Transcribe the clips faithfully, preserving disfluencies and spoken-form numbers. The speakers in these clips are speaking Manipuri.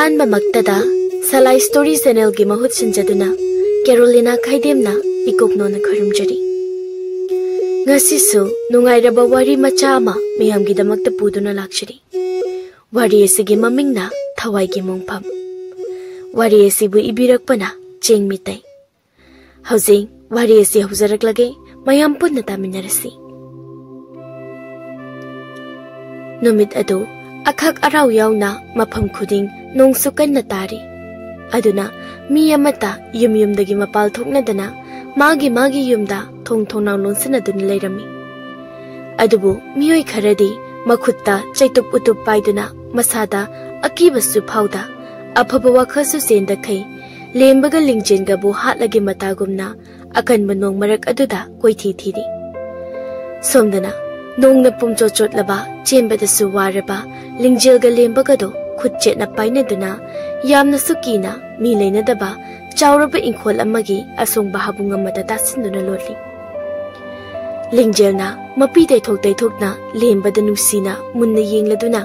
ꯑꯍꯥꯟꯕꯃꯛꯇꯗ ꯁꯂꯥꯏ ꯁ꯭ꯇꯣꯔꯤ ꯆꯦꯅꯦꯜꯒꯤ ꯃꯍꯨꯠ ꯁꯤꯟꯖꯗꯨꯅ ꯀꯦꯔꯣꯂꯤꯅꯥ ꯈꯥꯏꯗꯦꯝꯅ ꯏꯀꯣꯛꯅꯣꯅ ꯈꯣꯏꯔꯨꯝꯖꯔꯤ꯫ ꯉꯁꯤꯁꯨ ꯅꯨꯡꯉꯥꯏꯔꯕ ꯋꯥꯔꯤ ꯃꯆꯥ ꯑꯃ ꯃꯌꯥꯝꯒꯤꯗꯃꯛꯇ ꯄꯨꯗꯨꯅ ꯂꯥꯛꯆꯔꯤ꯫ ꯋꯥꯔꯤ ꯑꯁꯤꯒꯤ ꯃꯃꯤꯡꯅ ꯊꯋꯥꯏꯒꯤ ꯃꯣꯡꯐꯝ꯫ ꯋꯥꯔꯤ ꯑꯁꯤꯕꯨ ꯏꯕꯤꯔꯛꯄꯅ ꯆꯦꯡ ꯃꯤꯇꯩ꯫ ꯍꯧꯖꯤꯛ ꯋꯥꯔꯤ ꯑꯁꯤ ꯍꯧꯖꯔꯛꯂꯒꯦ, ꯃꯌꯥꯝ ꯄꯨꯟꯅ ꯇꯥꯃꯤꯟꯅꯔꯁꯤ꯫ ꯅꯨꯃꯤꯠ ꯑꯗꯨ ꯑꯈꯛ ꯑꯔꯥꯎ ꯌꯥꯎꯅ ꯃꯐꯝ ꯈꯨꯗꯤꯡ ꯅꯣꯡꯁꯨ ꯀꯟꯅ ꯇꯥꯔꯤ꯫ ꯑꯗꯨꯅ ꯃꯤ ꯑꯃꯠꯇ ꯌꯨꯝ ꯌꯨꯝꯗꯒꯤ ꯃꯄꯥꯜ ꯊꯣꯛꯅꯗꯅ ꯃꯥꯒꯤ ꯃꯥꯒꯤ ꯌꯨꯝꯗ ꯊꯣꯡ ꯊꯣꯡꯅꯥꯎ ꯂꯣꯟꯁꯤꯟꯅꯗꯨꯅ ꯂꯩꯔꯝꯃꯤ꯫ ꯑꯗꯨꯕꯨ ꯃꯤꯑꯣꯏ ꯈꯔꯗꯤ ꯃꯈꯨꯠꯇ ꯆꯩꯇꯨꯞ ꯎꯇꯨꯞ ꯄꯥꯏꯗꯨꯅ ꯃꯁꯥꯗ ꯑꯀꯤꯕꯁꯨ ꯐꯥꯎꯗ, ꯑꯐꯕ ꯋꯥꯈꯜꯁꯨ ꯆꯦꯟꯗꯈꯩ, ꯂꯦꯝꯕꯒ ꯂꯤꯡꯖꯦꯜꯒꯕꯨ ꯍꯥꯠꯂꯒꯦ ꯃꯇꯥꯒꯨꯝꯅ ꯑꯀꯟꯕ ꯅꯣꯡ ꯃꯔꯛ ꯑꯗꯨꯗ ꯀꯣꯏꯊꯤ ꯊꯤꯔꯤ꯫ ꯁꯣꯝꯗꯅ ꯅꯣꯡꯅ ꯄꯨꯝꯆꯣꯠ ꯆꯣꯠꯂꯕ, ꯆꯦꯟꯕꯗꯁꯨ ꯋꯥꯔꯕ ꯂꯤꯡꯖꯦꯜꯒ ꯂꯦꯝꯕꯒꯗꯣ ꯈꯨꯠ ꯆꯦꯠꯅ ꯄꯥꯏꯅꯗꯨꯅ, ꯌꯥꯝꯅꯁꯨ ꯀꯤꯅ ꯃꯤ ꯂꯩꯅꯗꯕ ꯆꯥꯎꯔꯕ ꯏꯪꯈꯣꯜ ꯑꯃꯒꯤ ꯑꯁꯣꯡꯕ ꯍꯥꯕꯨꯡ ꯑꯃꯗ ꯇꯥꯁꯤꯟꯗꯨꯅ ꯂꯣꯜꯂꯤ꯫ ꯂꯤꯡꯖꯦꯜꯅ ꯃꯄꯤ ꯇꯩꯊꯣꯛ ꯇꯩꯊꯣꯛꯅ ꯂꯦꯝꯕꯗ ꯅꯨꯡꯁꯤꯅ ꯃꯨꯟꯅ ꯌꯦꯡꯂꯗꯨꯅ,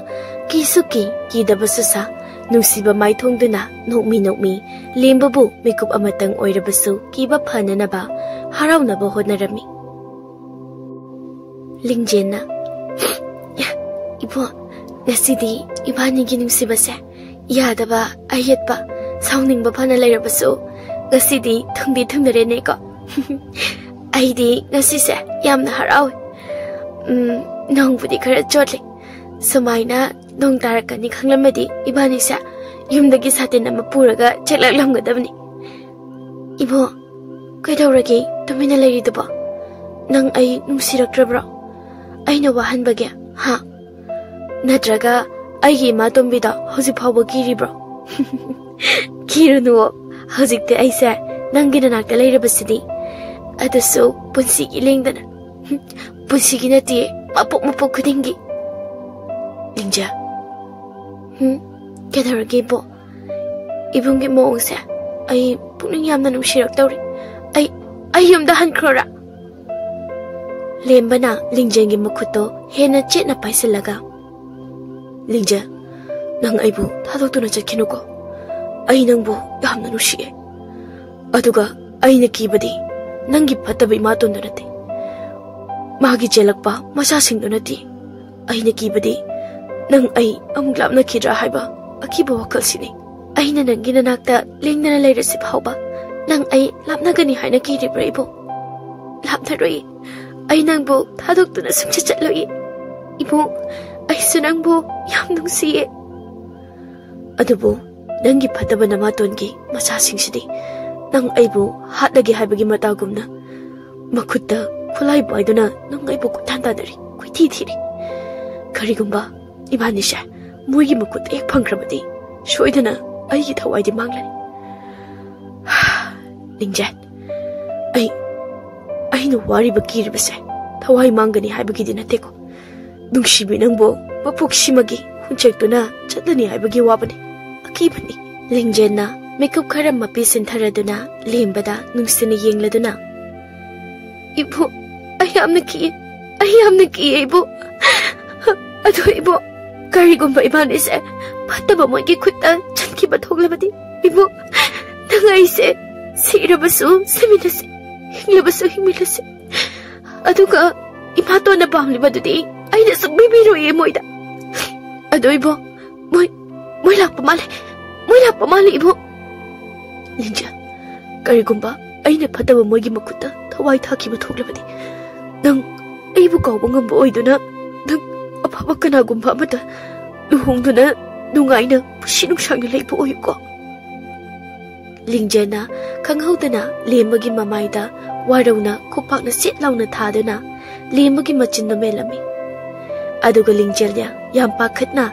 ꯀꯤꯁꯨ ꯀꯤ, ꯀꯤꯗꯕꯁꯨ ꯁꯥ, ꯅꯨꯡꯁꯤꯕ ꯃꯥꯏꯊꯣꯡꯗꯨꯅ ꯅꯣꯛꯃꯤ ꯅꯣꯛꯃꯤ ꯂꯦꯝꯕꯕꯨ ꯃꯤꯀꯨꯞ ꯑꯃꯇꯪ ꯑꯣꯏꯔꯕꯁꯨ ꯀꯤꯕ ꯐꯅꯅꯕ ꯍꯔꯥꯎꯅꯕ ꯍꯣꯠꯅꯔꯝꯃꯤ꯫ ꯂꯤꯡꯖꯦꯜꯅ, "ꯏꯕꯣ, ꯉꯁꯤꯗꯤ ꯏꯕꯥꯅꯤꯒꯤ ꯅꯨꯡꯁꯤꯕꯁꯦ ꯌꯥꯗꯕ, ꯑꯌꯦꯠꯄ, ꯁꯥꯎꯅꯤꯡꯕ ꯐꯅ ꯂꯩꯔꯕꯁꯨ ꯉꯁꯤꯗꯤ ꯊꯨꯡꯗꯤ ꯊꯨꯡꯅꯔꯦꯅꯦꯀꯣ꯫ ꯑꯩꯗꯤ ꯉꯁꯤꯁꯦ ꯌꯥꯝꯅ ꯍꯔꯥꯎꯏ꯫ ꯎꯝ, ꯅꯣꯡꯕꯨꯗꯤ ꯈꯔ ꯆꯣꯠꯂꯤ꯫ ꯁꯨꯃꯥꯏꯅ ꯅꯣꯡ ꯇꯥꯔꯛꯀꯅꯤ ꯈꯪꯂꯝꯃꯗꯤ ꯏꯕꯥꯅꯤꯁꯦ ꯌꯨꯝꯗꯒꯤ ꯁꯥꯇꯤꯟ ꯑꯃ ꯄꯨꯔꯒ ꯆꯦꯛꯂꯛꯂꯝꯒꯗꯕꯅꯤ꯫ ꯏꯕꯣ, ꯀꯩꯗꯧꯔꯒꯦ ꯇꯨꯃꯤꯟꯅ ꯂꯩꯔꯤꯗꯨꯕꯣ? ꯅꯪ ꯑꯩ ꯅꯨꯡꯁꯤꯔꯛꯇ꯭ꯔꯕ꯭ꯔꯣ? ꯑꯩꯅ ꯋꯥꯍꯟꯕꯒꯦ, ꯍꯥ? ꯅꯠꯇ꯭ꯔꯒ ꯑꯩꯒꯤ ꯏꯃꯥ ꯇꯣꯝꯕꯤꯗꯣ ꯍꯧꯖꯤꯛ ꯐꯥꯎꯕ ꯀꯤꯔꯤꯕ꯭ꯔꯣ?" "ꯀꯤꯔꯨꯅꯨꯋꯣ, ꯍꯧꯖꯤꯛꯇꯤ ꯑꯩꯁꯦ ꯅꯪꯒꯤ ꯅꯅꯥꯛꯇ ꯂꯩꯔꯕꯁꯤꯗꯤ꯫ ꯑꯗꯨꯁꯨ ꯄꯨꯟꯁꯤꯒꯤ ꯂꯦꯡꯗꯅ꯫ ꯄꯨꯟꯁꯤꯒꯤ ꯅꯠꯇꯦ, ꯃꯄꯣꯛ ꯃꯄꯣꯛ ꯈꯨꯗꯤꯡꯒꯤ꯫" "ꯂꯤꯡꯖꯦꯜ꯫" "ꯍꯨꯝ, ꯀꯩꯗꯧꯔꯒꯦ ꯏꯕꯣ? ꯏꯕꯨꯡꯒꯤ ꯃꯑꯣꯡꯁꯦ ꯑꯩ ꯄꯨꯛꯅꯤꯡ ꯌꯥꯝꯅ ꯅꯨꯡꯁꯤꯔꯛꯇꯧꯔꯤ꯫ ꯑꯩ, ꯑꯩ ꯌꯨꯝꯗ ꯍꯟꯈ꯭ꯔꯣꯔꯥ?" ꯂꯦꯝꯕꯅ ꯂꯤꯡꯖꯦꯜꯒꯤ ꯃꯈꯨꯠꯇꯣ ꯍꯦꯟꯅ ꯆꯦꯠꯅ ꯄꯥꯏꯁꯤꯜꯂꯒ, "ꯂꯤꯡꯖꯦꯜ, ꯅꯪ ꯑꯩꯕꯨ ꯊꯥꯗꯣꯛꯇꯨꯅ ꯆꯠꯈꯤꯅꯨꯀꯣ꯫ ꯑꯩ ꯅꯪꯕꯨ ꯌꯥꯝꯅ ꯅꯨꯡꯁꯤꯌꯦ꯫ ꯑꯗꯨꯒ ꯑꯩꯅ ꯀꯤꯕꯗꯤ ꯅꯪꯒꯤ ꯐꯠꯇꯕ ꯏꯃꯥꯇꯣꯟꯗꯨ ꯅꯠꯇꯦ꯫ ꯃꯥꯒꯤ ꯆꯦꯜꯂꯛꯄ ꯃꯆꯥꯁꯤꯡꯗꯨ ꯅꯠꯇꯦ꯫ ꯑꯩꯅ ꯀꯤꯕꯗꯤ ꯅꯪ ꯑꯩ ꯑꯃꯨꯛ ꯂꯥꯞꯅꯈꯤꯗ꯭ꯔꯥ ꯍꯥꯏꯕ ꯑꯀꯤꯕ ꯋꯥꯈꯜꯁꯤꯅꯤ꯫ ꯑꯩꯅ ꯅꯪꯒꯤ ꯅꯅꯥꯛꯇ ꯂꯦꯡꯗꯅ ꯂꯩꯔꯁꯤ ꯐꯥꯎꯕ ꯅꯪ ꯑꯩ ꯂꯥꯞꯅꯒꯅꯤ ꯍꯥꯏꯅ ꯀꯤꯔꯤꯕ꯭ꯔꯥ ꯏꯕꯣ? ꯂꯥꯞꯅꯔꯣꯏ꯫ ꯑꯩ ꯅꯪꯕꯨ ꯊꯥꯗꯣꯛꯇꯨꯅ ꯁꯨꯡꯆꯠ ꯆꯠꯂꯣꯏ꯫ ꯏꯕꯣ, ꯑꯩꯁꯨ ꯅꯪꯕꯨ ꯌꯥꯝ ꯅꯨꯡꯁꯤꯌꯦ꯫ ꯑꯗꯨꯕꯨ ꯅꯪꯒꯤ ꯐꯠꯇꯕ ꯅꯃꯥꯇꯣꯟꯒꯤ ꯃꯆꯥꯁꯤꯡꯁꯤꯗꯤ ꯅꯪ ꯑꯩꯕꯨ ꯍꯥꯠꯂꯒꯦ ꯍꯥꯏꯕꯒꯤ ꯃꯇꯥꯒꯨꯝꯅ ꯃꯈꯨꯠꯇ ꯈꯨꯠꯂꯥꯏ ꯄꯥꯏꯗꯨꯅ ꯅꯪ ꯑꯩꯕꯨ ꯀꯣꯏꯇꯥꯟ ꯇꯥꯟꯅꯔꯤ, ꯀꯣꯏꯊꯤ ꯊꯤꯔꯤ꯫ ꯀꯔꯤꯒꯨꯝꯕ ꯏꯕꯥꯅꯤꯁꯦ ꯃꯣꯏꯒꯤ ꯃꯈꯨꯠꯇ ꯍꯦꯛ ꯐꯪꯈ꯭ꯔꯕꯗꯤ ꯁꯣꯏꯗꯅ ꯑꯩꯒꯤ ꯊꯋꯥꯏꯗꯤ ꯃꯥꯡꯂꯅꯤ꯫ ꯂꯤꯡꯖꯦꯟ, ꯑꯩ, ꯑꯩꯅ ꯋꯥꯔꯤꯕ ꯀꯤꯔꯤꯕꯁꯦ ꯊꯋꯥꯏ ꯃꯥꯡꯒꯅꯤ ꯍꯥꯏꯕꯒꯤꯗꯤ ꯅꯠꯇꯦꯀꯣ꯫ ꯅꯨꯡꯁꯤꯕꯤ ꯅꯪꯕꯨ ꯃꯄꯣꯛꯁꯤꯃꯒꯤ ꯍꯨꯟꯆꯦꯛꯇꯨꯅ ꯆꯠꯂꯅꯤ ꯍꯥꯏꯕꯒꯤ ꯋꯥꯕꯅꯤ, ꯑꯀꯤꯕꯅꯤ꯫ ꯂꯤꯡꯖꯦꯟꯅ ꯃꯤꯀꯨꯞ ꯈꯔ ꯃꯄꯤ ꯁꯤꯟꯊꯔꯗꯨꯅ ꯂꯦꯝꯕꯗ ꯅꯨꯡꯁꯤꯅ ꯌꯦꯡꯂꯗꯨꯅ, "ꯏꯕꯣ, ꯑꯩ ꯌꯥꯝꯅ ꯀꯤꯌꯦ, ꯑꯩ ꯌꯥꯝꯅ ꯀꯤꯌꯦ ꯏꯕꯣ꯫ ꯑꯗꯣ ꯏꯕꯣ, ꯀꯔꯤꯒꯨꯝꯕ ꯏꯕꯥꯅꯤꯁꯦ ꯐꯠꯇꯕ ꯃꯣꯏꯒꯤ ꯈꯨꯠꯇ ꯆꯟꯈꯤꯕ ꯊꯣꯛꯂꯕꯗꯤ, ꯏꯕꯣ, ꯅꯪ ꯑꯩꯁꯦ ꯁꯤꯔꯕꯁꯨ ꯁꯤꯃꯤꯟꯅꯁꯤ, ꯍꯤꯡꯂꯕꯁꯨ ꯍꯤꯡꯃꯤꯟꯅꯁꯤ꯫ ꯑꯗꯨꯒ ꯏꯃꯥꯇꯣꯟꯅ ꯄꯥꯝꯂꯤꯕꯗꯨꯗꯤ ꯑꯩꯅ ꯁꯨꯡꯄꯤ ꯄꯤꯔꯣꯏꯌꯦ ꯃꯣꯏꯗ꯫ ꯑꯗꯣ ꯏꯕꯣ, ꯃꯣꯏ, ꯃꯣꯏ ꯂꯥꯛꯄ ꯃꯥꯜꯂꯦ, ꯃꯣꯏ ꯂꯥꯛꯄ ꯃꯥꯜꯂꯦ ꯏꯕꯣ꯫" ꯂꯤꯡꯖꯦꯟ, ꯀꯔꯤꯒꯨꯝꯕ ꯑꯩꯅ ꯐꯠꯇꯕ ꯃꯣꯏꯒꯤ ꯃꯈꯨꯠꯇ ꯊꯋꯥꯏ ꯊꯥꯈꯤꯕ ꯊꯣꯛꯂꯕꯗꯤ, ꯅꯪ ꯑꯩꯕꯨ ꯀꯥꯎꯕ ꯉꯝꯕ ꯑꯣꯏꯗꯨꯅ, ꯅꯪ ꯑꯐꯕ ꯀꯅꯥꯒꯨꯝꯕ ꯑꯃꯗ ꯂꯨꯍꯣꯡꯗꯨꯅ ꯅꯨꯡꯉꯥꯏꯅ ꯄꯨꯟꯁꯤ ꯅꯨꯡꯁꯥꯡꯅ ꯂꯩꯕ ꯑꯣꯏꯌꯨꯀꯣ꯫ ꯂꯤꯡꯖꯦꯟꯅ ꯈꯪꯍꯧꯗꯅ ꯂꯦꯝꯕꯒꯤ ꯃꯃꯥꯏꯗ ꯋꯥꯔꯧꯅ ꯈꯨꯄꯥꯛꯅ ꯁꯤꯠ ꯂꯥꯎꯅ ꯊꯥꯗꯨꯅ ꯂꯦꯝꯕꯒꯤ ꯃꯆꯤꯟꯗꯨ ꯃꯦꯜꯂꯝꯃꯤ꯫ ꯑꯗꯨꯒ ꯂꯤꯡꯖꯦꯜꯅ ꯌꯥꯝ ꯄꯥꯈꯠꯅ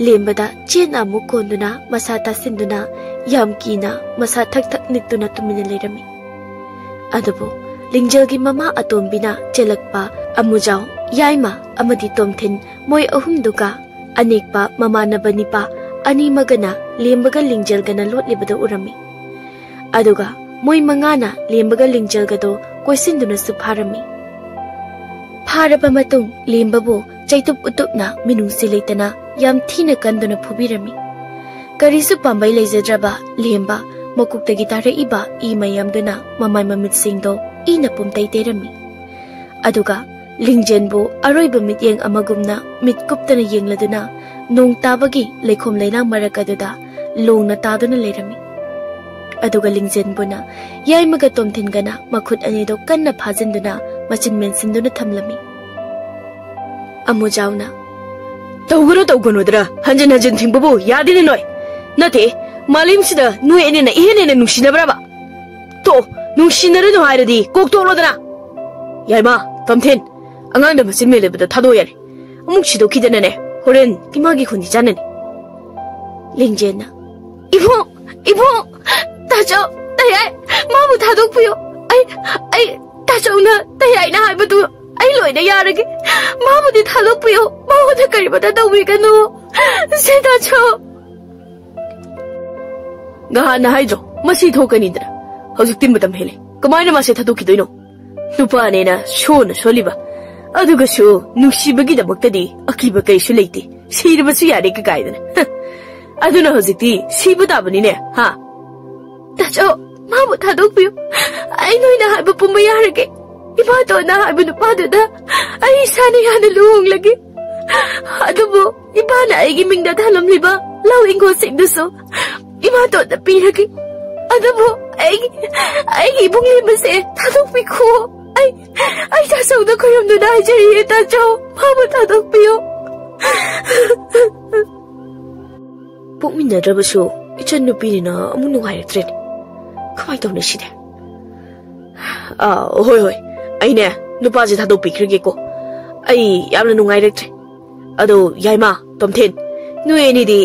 ꯂꯦꯝꯕꯗ ꯆꯦꯠꯅ ꯑꯃꯨꯛ ꯀꯣꯟꯗꯨꯅ ꯃꯁꯥ ꯇꯥꯁꯤꯟꯗꯨꯅ ꯌꯥꯝ ꯀꯤꯅ ꯃꯁꯥ ꯊꯛ ꯊꯛ ꯅꯤꯛꯇꯨꯅ ꯇꯨꯃꯤꯟꯅ ꯂꯩꯔꯝꯃꯤ꯫ ꯑꯗꯨꯕꯨ ꯂꯤꯡꯖꯦꯜꯒꯤ ꯃꯃꯥ ꯑꯇꯣꯝꯕꯤꯅ ꯆꯦꯜꯂꯛꯄ ꯑꯃꯨꯖꯥꯎ, ꯌꯥꯏꯃ ꯑꯃꯗꯤ ꯇꯣꯝꯊꯤꯟ ꯃꯣꯏ ꯑꯍꯨꯝꯗꯨꯒ ꯑꯅꯦꯛꯄ ꯃꯃꯥꯟꯅꯕ ꯅꯤꯄꯥ ꯑꯅꯤꯃꯒꯅ ꯂꯦꯝꯕꯒ ꯂꯤꯡꯖꯦꯜꯒꯅ ꯂꯣꯠꯂꯤꯕꯗꯨ ꯎꯔꯝꯃꯤ꯫ ꯑꯗꯨꯒ ꯃꯣꯏ ꯃꯉꯥꯅ ꯂꯦꯝꯕꯒ ꯂꯤꯡꯖꯦꯜꯒꯗꯣ ꯀꯣꯏꯁꯤꯟꯗꯨꯅꯁꯨ ꯐꯥꯔꯝꯃꯤ꯫ ꯐꯥꯔꯕ ꯃꯇꯨꯡ ꯂꯦꯝꯕꯕꯨ ꯆꯩꯇꯨꯞ ꯎꯇꯨꯞꯅ ꯃꯤꯅꯨꯡꯁꯤ ꯂꯩꯇꯅ ꯌꯥꯝ ꯊꯤꯅ ꯀꯟꯗꯨꯅ ꯐꯨꯕꯤꯔꯝꯃꯤ꯫ ꯀꯔꯤꯁꯨ ꯄꯥꯝꯕꯩ ꯂꯩꯖꯗ꯭ꯔꯕ ꯂꯦꯝꯕ ꯃꯀꯣꯛꯇꯒꯤ ꯇꯥꯔꯛꯏꯕ ꯏ ꯃꯌꯥꯝꯗꯨꯅ ꯃꯃꯥꯏ ꯃꯃꯤꯠꯁꯤꯡꯗꯣ ꯏꯅ ꯄꯨꯝꯇꯩ ꯇꯩꯔꯝꯃꯤ꯫ ꯑꯗꯨꯒ ꯂꯤꯡꯖꯦꯟꯕꯨ ꯑꯔꯣꯏꯕ ꯃꯤꯠꯌꯦꯡ ꯑꯃꯒꯨꯝꯅ ꯃꯤꯠ ꯀꯨꯞꯇꯅ ꯌꯦꯡꯂꯗꯨꯅ ꯅꯣꯡ ꯇꯥꯕꯒꯤ ꯂꯩꯈꯣꯝ ꯂꯩꯅꯥꯡ ꯃꯔꯛ ꯑꯗꯨꯗ ꯂꯣꯡꯅ ꯇꯥꯗꯨꯅ ꯂꯩꯔꯝꯃꯤ꯫ ꯑꯗꯨꯒ ꯂꯤꯡꯖꯦꯟꯕꯨꯅ ꯌꯥꯏꯃꯒ ꯇꯣꯝꯊꯤꯟꯒꯅ ꯃꯈꯨꯠ ꯑꯅꯤꯗꯨ ꯀꯟꯅ ꯐꯥꯖꯤꯟꯗꯨꯅ ꯃꯆꯤꯟ ꯃꯦꯟꯁꯤꯟꯗꯨꯅ ꯊꯝꯂꯝꯃꯤ꯫ ꯑꯃꯨꯖꯥꯎꯅ, "ꯇꯧꯒꯅꯨ, ꯇꯧꯒꯅꯨꯗ꯭ꯔꯥ? ꯍꯟꯖꯤꯟ ꯍꯟꯖꯤꯟ ꯊꯤꯡꯕꯕꯨ ꯌꯥꯗꯦꯅꯦ ꯅꯣꯏ꯫ ꯅꯠꯇꯦ, ꯃꯥꯂꯦꯝꯁꯤꯗ ꯅꯣꯏ ꯑꯅꯤꯅ ꯏꯍꯦꯟ ꯍꯦꯟꯅ ꯅꯨꯡꯁꯤꯅꯕ꯭ꯔꯕ? ꯇꯣ, ꯅꯨꯡꯁꯤꯅꯔꯨꯅꯨ ꯍꯥꯏꯔꯗꯤ ꯀꯣꯛ ꯇꯣꯛꯂꯣꯗꯅ꯫ ꯌꯥꯏꯃ, ꯇꯣꯝꯊꯤꯟ, ꯑꯉꯥꯡꯗ ꯃꯆꯤꯟ ꯃꯦꯜꯂꯤꯕꯗꯣ ꯊꯥꯗꯣꯛꯑꯣ ꯌꯥꯔꯦ꯫ ꯑꯃꯨꯛ ꯁꯤꯗꯣꯛꯈꯤꯗꯅꯅꯦ, ꯍꯣꯔꯦꯟ ꯏꯃꯥꯒꯤ ꯈꯣꯟꯗꯤ ꯆꯥꯅꯅꯤ꯫" ꯂꯤꯡꯖꯦꯟꯅ, "ꯏꯕꯣꯛ, ꯏꯕꯣꯛ, ꯇꯥꯆꯧ, ꯇꯌꯥꯏ, ꯃꯥꯕꯨ ꯊꯥꯗꯣꯛꯄꯤꯌꯨ꯫ ꯑꯩ, ꯑꯩ, ꯇꯥꯆꯧꯅ ꯇꯌꯥꯏꯅ ꯍꯥꯏꯕꯗꯨ ꯑꯩ ꯂꯣꯏꯅ ꯌꯥꯔꯒꯦ꯫ ꯃꯥꯕꯨꯗꯤ ꯊꯥꯗꯣꯛꯄꯤꯌꯨ꯫ ꯃꯉꯣꯟꯗ ꯀꯔꯤꯃꯇ ꯇꯧꯕꯤꯒꯅꯨ꯫ ꯁꯦ ꯇꯥꯆꯧ꯫" ꯉꯍꯥꯟꯅ ꯍꯥꯏꯗ꯭ꯔꯣ, ꯃꯁꯤ ꯊꯣꯛꯀꯅꯤꯗꯅ꯫ ꯍꯧꯖꯤꯛꯇꯤ ꯃꯇꯝ ꯍꯦꯜꯂꯦ꯫ ꯀꯃꯥꯏꯅ ꯃꯥꯁꯦ ꯊꯥꯗꯣꯛꯈꯤꯗꯣꯏꯅꯣ? ꯅꯨꯄꯥꯅꯦꯅ ꯁꯣꯟꯅ ꯁꯣꯜꯂꯤꯕ, ꯑꯗꯨꯒꯁꯨ ꯅꯨꯡꯁꯤꯕꯒꯤꯗꯃꯛꯇꯗꯤ ꯑꯀꯤꯕ ꯀꯔꯤꯁꯨ ꯂꯩꯇꯦ, ꯁꯤꯔꯕꯁꯨ ꯌꯥꯔꯦ ꯀꯀꯥꯏꯗꯅ꯫ ꯑꯗꯨꯅ ꯍꯧꯖꯤꯛꯇꯤ ꯁꯤꯕ ꯇꯥꯕꯅꯤꯅꯦ, ꯍꯥ? ꯇꯥꯆꯧ, ꯃꯥꯕꯨ ꯊꯥꯗꯣꯛꯄꯤꯌꯨ꯫ ꯑꯩ ꯅꯣꯏꯅ ꯍꯥꯏꯕ ꯄꯨꯝꯕ ꯌꯥꯔꯒꯦ꯫ ꯏꯃꯥꯇꯣꯟꯅ ꯍꯥꯏꯕ ꯅꯨꯄꯥꯗꯨꯗ ꯑꯩ ꯏꯁꯥꯅ ꯌꯥꯅ ꯂꯨꯍꯣꯡꯂꯒꯦ꯫ ꯑꯗꯨꯕꯨ ꯏꯄꯥꯅ ꯑꯩꯒꯤ ꯃꯤꯡꯗ ꯊꯥꯂꯝꯂꯤꯕ ꯂꯧ ꯏꯪꯈꯣꯜꯁꯤꯡꯗꯨꯁꯨ ꯏꯃꯥꯇꯣꯟꯗ ꯄꯤꯔꯒꯦ꯫ ꯑꯗꯨꯕꯨ ꯑꯩꯒꯤ, ꯑꯩꯒꯤ ꯏꯕꯨꯡ ꯂꯦꯝꯕꯁꯦ ꯊꯥꯗꯣꯛꯄꯤꯈꯣ꯫ ꯑꯩ, ꯑꯩ ꯇꯥꯆꯧꯗ ꯈꯨꯔꯨꯝꯗꯨꯅ ꯍꯥꯏꯖꯔꯤꯌꯦ, ꯇꯥꯆꯧ, ꯃꯥꯕꯨ ꯊꯥꯗꯣꯛꯄꯤꯌꯨ꯫ ꯄꯣꯛꯃꯤꯟꯅꯗ꯭ꯔꯕꯁꯨ ꯏꯆꯟ ꯅꯨꯄꯤꯅꯤꯅ ꯑꯃꯨꯛ ꯅꯨꯡꯉꯥꯏꯔꯛꯇ꯭ꯔꯦꯅꯦ꯫ ꯀꯃꯥꯏꯅ ꯇꯧꯅꯤ ꯁꯤꯗꯤ? ꯑꯥ, ꯍꯣꯏ, ꯍꯣꯏ꯫ ꯑꯩꯅꯦ, ꯅꯨꯄꯥꯁꯦ ꯊꯥꯗꯣꯛꯄꯤꯈ꯭ꯔꯒꯦꯀꯣ꯫ ꯑꯩ ꯌꯥꯝꯅ ꯅꯨꯡꯉꯥꯏꯔꯛꯇ꯭ꯔꯦ꯫ ꯑꯗꯣ, ꯌꯥꯏꯃ, ꯇꯣꯝꯊꯤꯟ, ꯅꯣꯏ ꯑꯅꯤꯗꯤ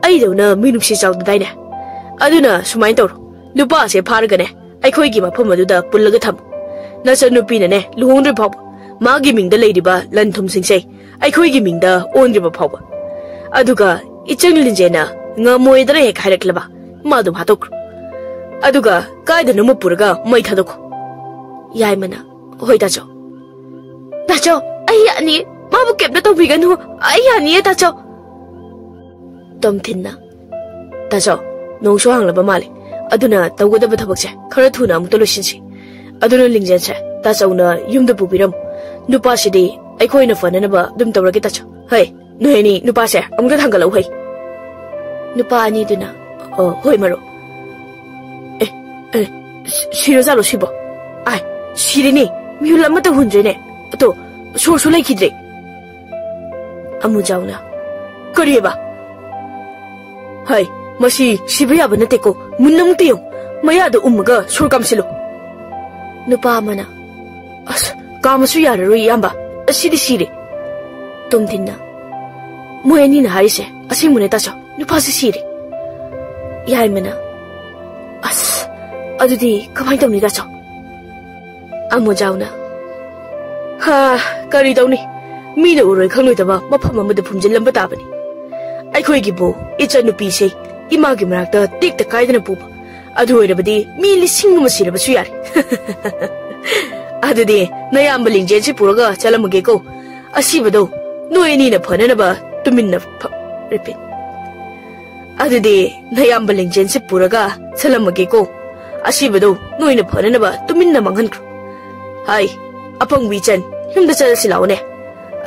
ꯑꯩꯗꯧꯅ ꯃꯤꯅꯨꯡꯁꯤ ꯆꯥꯎꯗꯗꯥꯏꯅꯦ? ꯑꯗꯨꯅ ꯁꯨꯃꯥꯏꯅ ꯇꯧꯔꯣ, ꯅꯨꯄꯥꯁꯦ ꯐꯥꯔꯒꯅꯦ, ꯑꯩꯈꯣꯏꯒꯤ ꯃꯐꯝ ꯑꯗꯨꯗ ꯄꯨꯜꯂꯒ ꯊꯝꯃꯨ꯫ ꯅꯆꯟꯅꯨꯄꯤꯅꯅꯦ, ꯂꯨꯍꯣꯡꯗ꯭ꯔꯤ ꯐꯥꯎꯕ ꯃꯥꯒꯤ ꯃꯤꯡꯗ ꯂꯩꯔꯤꯕ ꯂꯟ ꯊꯨꯝꯁꯤꯡꯁꯦ ꯑꯩꯈꯣꯏꯒꯤ ꯃꯤꯡꯗ ꯑꯣꯟꯗ꯭ꯔꯤꯕ ꯐꯥꯎꯕ꯫ ꯑꯗꯨꯒ ꯏꯆꯟ ꯂꯤꯟꯖꯦꯅ ꯉꯝꯃꯣꯏꯗꯅ ꯍꯦꯛ ꯍꯥꯏꯔꯛꯂꯕ, ꯃꯥ ꯑꯗꯨꯝ ꯍꯥꯠꯇꯣꯛꯈ꯭ꯔꯣ꯫ ꯑꯗꯨꯒ ꯀꯥꯏꯗꯅꯣꯃ ꯄꯨꯔꯒ ꯃꯩ ꯊꯥꯗꯣꯛꯈꯣ꯫ ꯌꯥꯏꯃꯅ, "ꯍꯣꯏ, ꯇꯥꯆꯧ꯫" "ꯇꯥꯆꯧ, ꯑꯩ ꯌꯥꯅꯤꯌꯦ꯫ ꯃꯥꯕꯨ ꯀꯩꯝꯇ ꯇꯧꯕꯤꯒꯅꯨ꯫ ꯑꯩ ꯌꯥꯅꯤꯌꯦ, ꯇꯥꯆꯧ꯫" ꯇꯣꯝꯊꯤꯟꯅ, "ꯇꯥꯆꯧ, ꯅꯣꯡꯁꯨ ꯍꯥꯡꯂꯕ ꯃꯥꯜꯂꯦ꯫ ꯑꯗꯨꯅ ꯇꯧꯒꯗꯕ ꯊꯕꯛꯁꯦ ꯈꯔ ꯊꯨꯅ ꯑꯃꯨꯛꯇ ꯂꯣꯏꯁꯤꯟꯁꯤ꯫ ꯑꯗꯨꯅ ꯂꯤꯡꯖꯦꯜꯁꯦ ꯇꯥꯆꯧꯅ ꯌꯨꯝꯗ ꯄꯨꯕꯤꯔꯝꯃꯨ꯫ ꯅꯨꯄꯥꯁꯤꯗꯤ ꯑꯩꯈꯣꯏꯅ ꯐꯅꯅꯕ ꯑꯗꯨꯝ ꯇꯧꯔꯒꯦ ꯇꯥꯆꯧ꯫ ꯍꯩ, ꯅꯣꯏ ꯑꯅꯤ ꯅꯨꯄꯥꯁꯦ ꯑꯃꯨꯛꯇ ꯊꯥꯡꯒꯠꯂꯛꯎ ꯍꯩ꯫" ꯅꯨꯄꯥ ꯑꯅꯤꯗꯨꯅ, "ꯑꯣ, ꯍꯣꯏ ꯃꯔꯨꯞ꯫ ꯑꯦ, ꯑꯦ, ꯁꯤ-, ꯁꯤꯔꯖꯥꯠꯂꯣ ꯁꯤꯕꯣ? ꯑꯥꯏ, ꯁꯤꯔꯦꯅꯦ꯫ ꯃꯤꯍꯨꯜ ꯑꯃꯠꯇ ꯍꯨꯟꯗ꯭ꯔꯦꯅꯦ꯫ ꯑꯗꯣ, ꯁꯣꯔꯁꯨ ꯂꯩꯈꯤꯗ꯭ꯔꯦ꯫" ꯑꯃꯨꯖꯥꯎꯅ, "ꯀꯔꯤꯑꯕ? ꯍꯩ, ꯃꯁꯤ ꯁꯤꯕ ꯌꯥꯕ ꯅꯠꯇꯦꯀꯣ꯫ ꯃꯨꯟꯅ ꯑꯃꯨꯛꯇ ꯌꯦꯡꯉꯨ꯫ ꯃꯌꯥꯗ ꯎꯝꯃꯒ ꯁꯣꯔ ꯀꯥꯝꯁꯤꯜꯂꯨ꯫" ꯅꯨꯄꯥ ꯑꯃꯅ, "ꯑꯁ, ꯀꯥꯝꯃꯁꯨ ꯌꯥꯔꯔꯣꯏ ꯏꯌꯥꯝꯕ꯫ ꯑꯁꯤꯗꯤ ꯁꯤꯔꯦ꯫" ꯇꯣꯝꯊꯤꯟꯅ, "ꯃꯣꯏ ꯑꯅꯤꯅ ꯍꯥꯏꯔꯤꯁꯦ ꯑꯁꯦꯡꯕꯅꯦ ꯇꯥꯆꯧ꯫ ꯅꯨꯄꯥꯁꯤ ꯁꯤꯔꯦ꯫" ꯌꯥꯏꯃꯅ, "ꯑꯁ, ꯑꯗꯨꯗꯤ ꯀꯃꯥꯏꯅ ꯇꯧꯅꯤ ꯇꯥꯆꯧ?" ꯑꯃꯨꯖꯥꯎꯅ, "ꯍꯥ, ꯀꯔꯤ ꯇꯧꯅꯤ? ꯃꯤꯅ ꯎꯔꯣꯏ ꯈꯪꯂꯣꯏꯗꯕ ꯃꯐꯝ ꯑꯃꯗ ꯐꯨꯝꯖꯤꯜꯂꯝꯕ ꯇꯥꯕꯅꯤ꯫ ꯑꯩꯈꯣꯏꯒꯤꯕꯨ ꯏꯆꯟꯅꯨꯄꯤꯁꯦ ꯏꯃꯥꯒꯤ ꯃꯅꯥꯛꯇ ꯇꯦꯛꯇ ꯀꯥꯏꯗꯅ ꯄꯨꯕ꯫ ꯑꯗꯨ ꯑꯣꯏꯔꯕꯗꯤ ꯃꯤ ꯂꯤꯁꯤꯡ ꯑꯃ ꯁꯤꯔꯕꯁꯨ ꯌꯥꯔꯦ꯫" "ꯑꯗꯨꯗꯤ ꯅꯌꯥꯝꯕ ꯂꯤꯡꯖꯦꯜꯁꯤ ꯄꯨꯔꯒ ꯆꯠꯂꯝꯃꯒꯦꯀꯣ꯫ ꯑꯁꯤꯕꯗꯣ ꯅꯣꯏ ꯑꯅꯤꯅ ꯐꯅꯅꯕ ꯇꯨꯃꯤꯟꯅ ꯐ-, repeat꯫ ꯑꯗꯨꯗꯤ ꯅꯌꯥꯝꯕ ꯂꯤꯡꯖꯦꯜꯁꯤ ꯄꯨꯔꯒ ꯆꯠꯂꯝꯃꯒꯦꯀꯣ꯫ ꯑꯁꯤꯕꯗꯣ ꯅꯣꯏꯅ ꯐꯅꯅꯕ ꯇꯨꯃꯤꯟꯅ ꯃꯥꯡꯍꯟꯈ꯭ꯔꯣ꯫ ꯍꯥꯏ, ꯑꯄꯪꯕꯤ ꯏꯆꯟ, ꯌꯨꯝꯗ ꯆꯠꯂꯁꯤ ꯂꯥꯛꯑꯣꯅꯦ꯫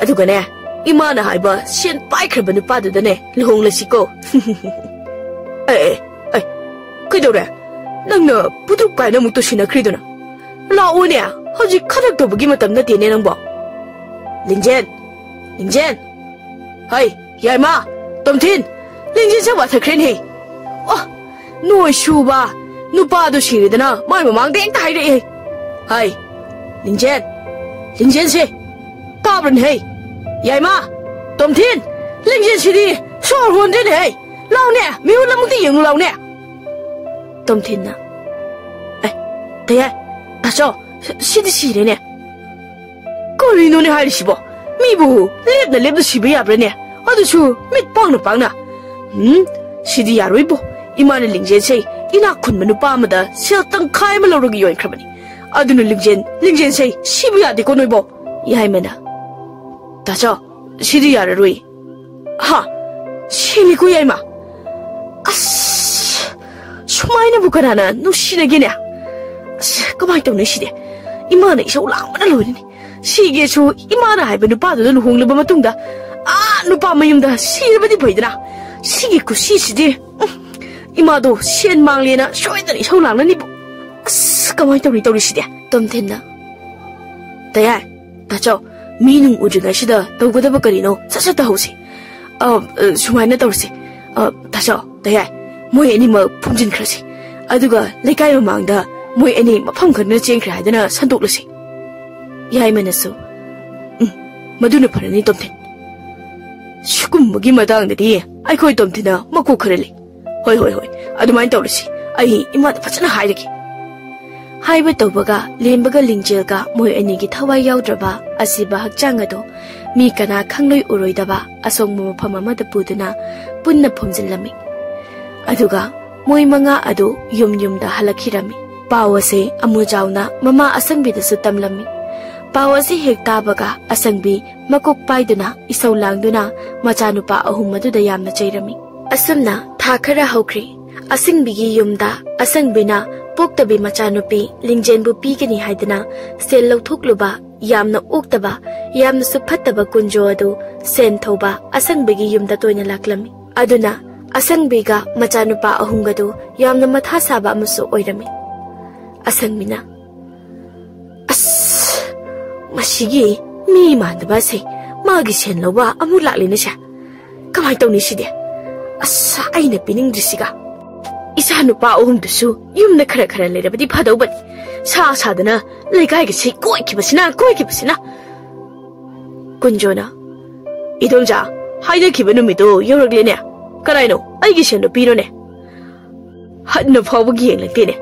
ꯑꯗꯨꯒꯅꯦ, ꯏꯃꯥꯅ ꯍꯥꯏꯕ ꯁꯦꯟ ꯄꯥꯏꯈ꯭ꯔꯕ ꯅꯨꯄꯥꯗꯨꯗꯅꯦ ꯂꯨꯍꯣꯡꯂꯁꯤꯀꯣ꯫" "ꯑꯦ, ꯑꯦ, ꯑꯦ, ꯀꯩꯗꯧꯔꯦ? ꯅꯪꯅ ꯄꯨꯗ꯭ꯔꯨꯞ ꯀꯥꯏꯅ ꯑꯃꯨꯛ ꯇꯨꯁꯤꯟꯅꯈ꯭ꯔꯤꯗꯨꯅ? ꯂꯥꯛꯑꯣꯅꯦ, ꯍꯧꯖꯤꯛ ꯈꯗꯛ ꯇꯧꯕꯒꯤ ꯃꯇꯝ ꯅꯠꯇꯦꯅꯦ ꯅꯪꯕꯣ꯫" "ꯂꯤꯡꯖꯦꯜ, ꯂꯤꯡꯖꯦꯜ, ꯍꯩ, ꯌꯥꯏꯃ, ꯇꯣꯝꯊꯤꯟ, ꯂꯤꯡꯖꯦꯜꯁꯦ ꯋꯥꯊꯈ꯭ꯔꯦꯅꯦ꯫ ꯑꯣ, ꯅꯣꯏ ꯁꯨꯕ, ꯅꯨꯄꯥꯗꯣ ꯁꯤꯔꯦꯗꯅ ꯃꯥꯏ ꯃꯃꯥꯡꯗ ꯍꯦꯛꯇ ꯍꯥꯏꯔꯛꯑꯦ꯫ ꯍꯩ, ꯂꯤꯡꯖꯦꯜ, ꯂꯤꯡꯖꯦꯜꯁꯦ, ꯇꯥꯕ꯭ꯔꯅꯦ ꯍꯩ? ꯌꯥꯏꯃ, ꯇꯣꯝꯊꯤꯟ, ꯂꯤꯡꯖꯦꯜꯁꯤꯗꯤ ꯁꯣꯔ ꯍꯣꯟꯗ꯭ꯔꯦꯅꯦ ꯍꯩ꯫ ꯂꯥꯎꯅꯦ, ꯃꯤꯍꯨꯠ ꯑꯃꯨꯛꯇ ꯌꯦꯡꯉꯨ ꯂꯥꯎꯅꯦ꯫" ꯇꯣꯝꯊꯤꯟꯅ, "ꯑꯦ, ꯇꯌꯥꯏ, ꯇꯥꯆꯧ, ꯁꯤꯗꯤ ꯁꯤꯔꯦꯅꯦ꯫ ꯀꯔꯤꯅꯣꯅꯦ ꯍꯥꯏꯔꯤꯁꯤꯕꯣ? ꯃꯤꯕꯨ ꯂꯦꯞꯅ ꯂꯦꯞꯅ ꯁꯤꯕ ꯌꯥꯕ꯭ꯔꯥꯅꯦ? ꯑꯗꯨꯁꯨ ꯃꯤꯠ ꯄꯥꯡꯅ ꯄꯥꯡꯅ꯫ ꯎꯝ, ꯁꯤꯗꯤ ꯌꯥꯔꯣꯏꯕꯣ꯫ ꯏꯃꯥꯅ ꯂꯤꯡꯖꯦꯜꯁꯦ ꯏꯅꯥꯛ ꯈꯨꯟꯕ ꯅꯨꯄꯥ ꯑꯃꯗ ꯁꯦꯜ ꯇꯪꯈꯥꯏ ꯑꯃ ꯂꯧꯔꯒ ꯌꯣꯟꯈ꯭ꯔꯕꯅꯤ꯫ ꯑꯗꯨꯅ ꯂꯤꯡꯖꯦꯜ, ꯂꯤꯡꯖꯦꯜꯁꯦ ꯁꯤꯕ ꯌꯥꯗꯦꯀꯣ ꯅꯣꯏꯕꯣ꯫" ꯌꯥꯏꯃꯅ, "ꯇꯥꯆꯧ, ꯁꯤꯗꯤ ꯌꯥꯔꯔꯣꯏ꯫" "ꯍꯥ? ꯁꯤꯅꯤꯀꯣ ꯌꯥꯏꯃ꯫ ꯑꯁ, ꯁꯨꯃꯥꯏꯅꯕꯨ ꯀꯅꯥꯅ ꯅꯨꯡꯁꯤꯅꯒꯦꯅꯦ? ꯑꯁ, ꯀꯃꯥꯏꯅ ꯇꯧꯅꯤ ꯁꯤꯗꯤ? ꯏꯃꯥꯅ ꯏꯁꯧ ꯂꯥꯡꯕꯅ ꯂꯣꯏꯔꯅꯤ꯫ ꯁꯤꯒꯦꯁꯨ ꯏꯃꯥꯅ ꯍꯥꯏꯕ ꯅꯨꯄꯥꯗꯨꯗ ꯂꯨꯍꯣꯡꯂꯕ ꯃꯇꯨꯡꯗ, ꯑꯥ, ꯅꯨꯄꯥ ꯃꯌꯨꯝꯗ ꯁꯤꯔꯕꯗꯤ ꯐꯩꯗꯅ꯫ ꯁꯤꯒꯤ ꯈꯨꯁꯤꯁꯤꯗꯤ, ꯎꯝ, ꯏꯃꯥꯗꯣ ꯁꯦꯟ ꯃꯥꯡꯂꯦꯅ ꯁꯣꯏꯗꯅ ꯏꯁꯧ ꯂꯥꯡꯂꯅꯤꯕꯨ꯫ ꯑꯁ, ꯀꯃꯥꯏꯅ ꯇꯧꯅꯤ ꯇꯧꯔꯤꯁꯤꯗꯤ? ꯇꯣꯝꯊꯤꯟꯅ, "ꯇꯌꯥꯏ, ꯇꯥꯆꯧ, ꯃꯤ ꯅꯨꯡ ꯎꯗ꯭ꯔꯤꯉꯩꯁꯤꯗ ꯇꯧꯒꯗꯕ ꯀꯔꯤꯅꯣ ꯁꯠ ꯁꯠ ꯇꯧꯍꯧꯁꯤ꯫ ꯑ, ꯑ, ꯁꯨꯃꯥꯏꯅ ꯇꯧꯔꯁꯤ꯫ ꯑ, ꯇꯥꯆꯧ, ꯇꯌꯥꯏ, ꯃꯣꯏ ꯑꯅꯤꯃꯛ ꯐꯨꯝꯖꯤꯟꯈ꯭ꯔꯁꯤ꯫ ꯑꯗꯨꯒ ꯂꯩꯀꯥꯏ ꯃꯃꯥꯡꯗ ꯃꯣꯏ ꯑꯅꯤ ꯃꯐꯝ ꯈꯪꯗꯅ ꯆꯦꯟꯈ꯭ꯔꯦ ꯍꯥꯏꯗꯅ ꯁꯟꯗꯣꯛꯂꯁꯤ꯫" ꯌꯥꯏꯃꯅꯁꯨ, "ꯎꯝ, ꯃꯗꯨꯅ ꯐꯔꯅꯤ, ꯇꯣꯝꯊꯤꯟ꯫ ꯁꯤꯒꯨꯝꯕꯒꯤ ꯃꯇꯥꯡꯗꯗꯤ ꯑꯩꯈꯣꯏ ꯇꯣꯝꯊꯤꯟꯅ ꯃꯀꯣꯛ ꯈꯔ ꯂꯩ꯫ ꯍꯣꯏ, ꯍꯣꯏ, ꯍꯣꯏ, ꯑꯗꯨꯃꯥꯏꯅ ꯇꯧꯔꯁꯤ꯫ ꯑꯩ ꯏꯃꯥꯗ ꯐꯖꯅ ꯍꯥꯏꯔꯒꯦ꯫" ꯍꯥꯏꯕ ꯇꯧꯕꯒ ꯂꯦꯝꯕꯒ ꯂꯤꯡꯖꯦꯜꯒ ꯃꯣꯏ ꯑꯅꯤꯒꯤ ꯊꯋꯥꯏ ꯌꯥꯎꯗ꯭ꯔꯕ ꯑꯁꯤꯕ ꯍꯛꯆꯥꯡ ꯑꯗꯨ ꯃꯤ ꯀꯅꯥ ꯈꯪꯂꯣꯏ ꯎꯔꯣꯏꯗꯕ ꯑꯁꯣꯡꯕ ꯃꯐꯝ ꯑꯃꯗ ꯄꯨꯗꯨꯅ ꯄꯨꯟꯅ ꯐꯨꯝꯖꯤꯜꯂꯝꯃꯤ꯫ ꯑꯗꯨꯒ ꯃꯣꯏ ꯃꯉꯥ ꯑꯗꯨ ꯌꯨꯝ ꯌꯨꯝꯗ ꯍꯜꯂꯛꯈꯤꯔꯝꯃꯤ꯫ ꯄꯥꯎ ꯑꯁꯤ ꯑꯃꯨꯖꯥꯎꯅ ꯃꯃꯥ ꯑꯁꯪꯕꯤꯗꯁꯨ ꯇꯝꯂꯝꯃꯤ꯫ ꯄꯥꯎ ꯑꯁꯤ ꯍꯦꯛ ꯇꯥꯕꯒ ꯑꯁꯪꯕꯤ ꯃꯀꯣꯛ ꯄꯥꯏꯗꯨꯅ ꯏꯁꯧ ꯂꯥꯡꯗꯨꯅ ꯃꯆꯥꯅꯨꯄꯥ ꯑꯍꯨꯝ ꯑꯗꯨꯗ ꯌꯥꯝꯅ ꯆꯩꯔꯝꯃꯤ꯫ ꯑꯁꯨꯝꯅ ꯊꯥ ꯈꯔ ꯍꯧꯈ꯭ꯔꯦ꯫ ꯑꯁꯪꯕꯤꯒꯤ ꯌꯨꯝꯗ ꯑꯁꯪꯕꯤꯅ ꯄꯣꯛꯇꯕꯤ ꯃꯆꯥꯅꯨꯄꯤ ꯂꯤꯡꯖꯦꯟꯕꯨ ꯄꯤꯒꯅꯤ ꯍꯥꯏꯗꯅ ꯁꯦꯜ ꯂꯧꯊꯣꯛꯂꯨꯕ ꯌꯥꯝꯅ ꯑꯣꯛꯇꯕ, ꯌꯥꯝꯅꯁꯨ ꯐꯠꯇꯕ ꯀꯨꯟꯖꯣ ꯑꯗꯨ ꯁꯦꯟ ꯊꯧꯕ ꯑꯁꯪꯕꯤꯒꯤ ꯌꯨꯝꯗ ꯇꯣꯏꯅ ꯂꯥꯛꯂꯝꯃꯤ꯫ ꯑꯗꯨꯅ ꯑꯁꯪꯕꯤꯒ ꯃꯆꯥꯅꯨꯄꯥ ꯑꯍꯨꯝꯒꯗꯨ ꯌꯥꯝꯅ ꯃꯊꯥ ꯁꯥꯕ ꯑꯃꯁꯨ ꯑꯣꯏꯔꯝꯃꯤ꯫ ꯑꯁꯪꯕꯤꯅ, "ꯑꯁ, ꯃꯁꯤꯒꯤ ꯃꯤ ꯃꯥꯟꯗꯕ ꯑꯁꯦ ꯃꯥꯒꯤ ꯁꯦꯟ ꯂꯧꯕ ꯑꯃꯨꯛ ꯂꯥꯛꯂꯤꯅꯦꯁꯦ꯫ ꯀꯃꯥꯏꯅ ꯇꯧꯅꯤ ꯁꯤꯗꯤ? ꯑꯁ, ꯑꯩꯅ ꯄꯤꯅꯤꯡꯗ꯭ꯔꯤꯁꯤꯒ꯫ ꯏꯆꯥ ꯅꯨꯄꯥ ꯑꯍꯨꯝꯗꯨꯁꯨ ꯌꯨꯝꯗ ꯈꯔ ꯈꯔ ꯂꯩꯔꯕꯗꯤ ꯐꯗꯧꯕꯅꯤ꯫ ꯁꯥ ꯁꯥꯗꯅ ꯂꯩꯀꯥꯏꯒꯁꯤ ꯀꯣꯏꯈꯤꯕꯁꯤꯅ, ꯀꯣꯏꯈꯤꯕꯁꯤꯅ꯫" ꯀꯨꯟꯖꯣꯅ, "ꯏꯗꯣꯝꯆꯥ, ꯍꯥꯏꯅꯈꯤꯕ ꯅꯨꯃꯤꯠꯇꯣ ꯌꯧꯔꯛꯂꯦꯅꯦ꯫ ꯀꯔꯥꯏꯅꯣ? ꯑꯩꯒꯤ ꯁꯦꯟꯗꯣ ꯄꯤꯔꯣꯅꯦ꯫" ꯍꯟꯅ ꯐꯥꯎꯕ ꯌꯦꯡꯂꯛꯇꯦꯅꯦ꯫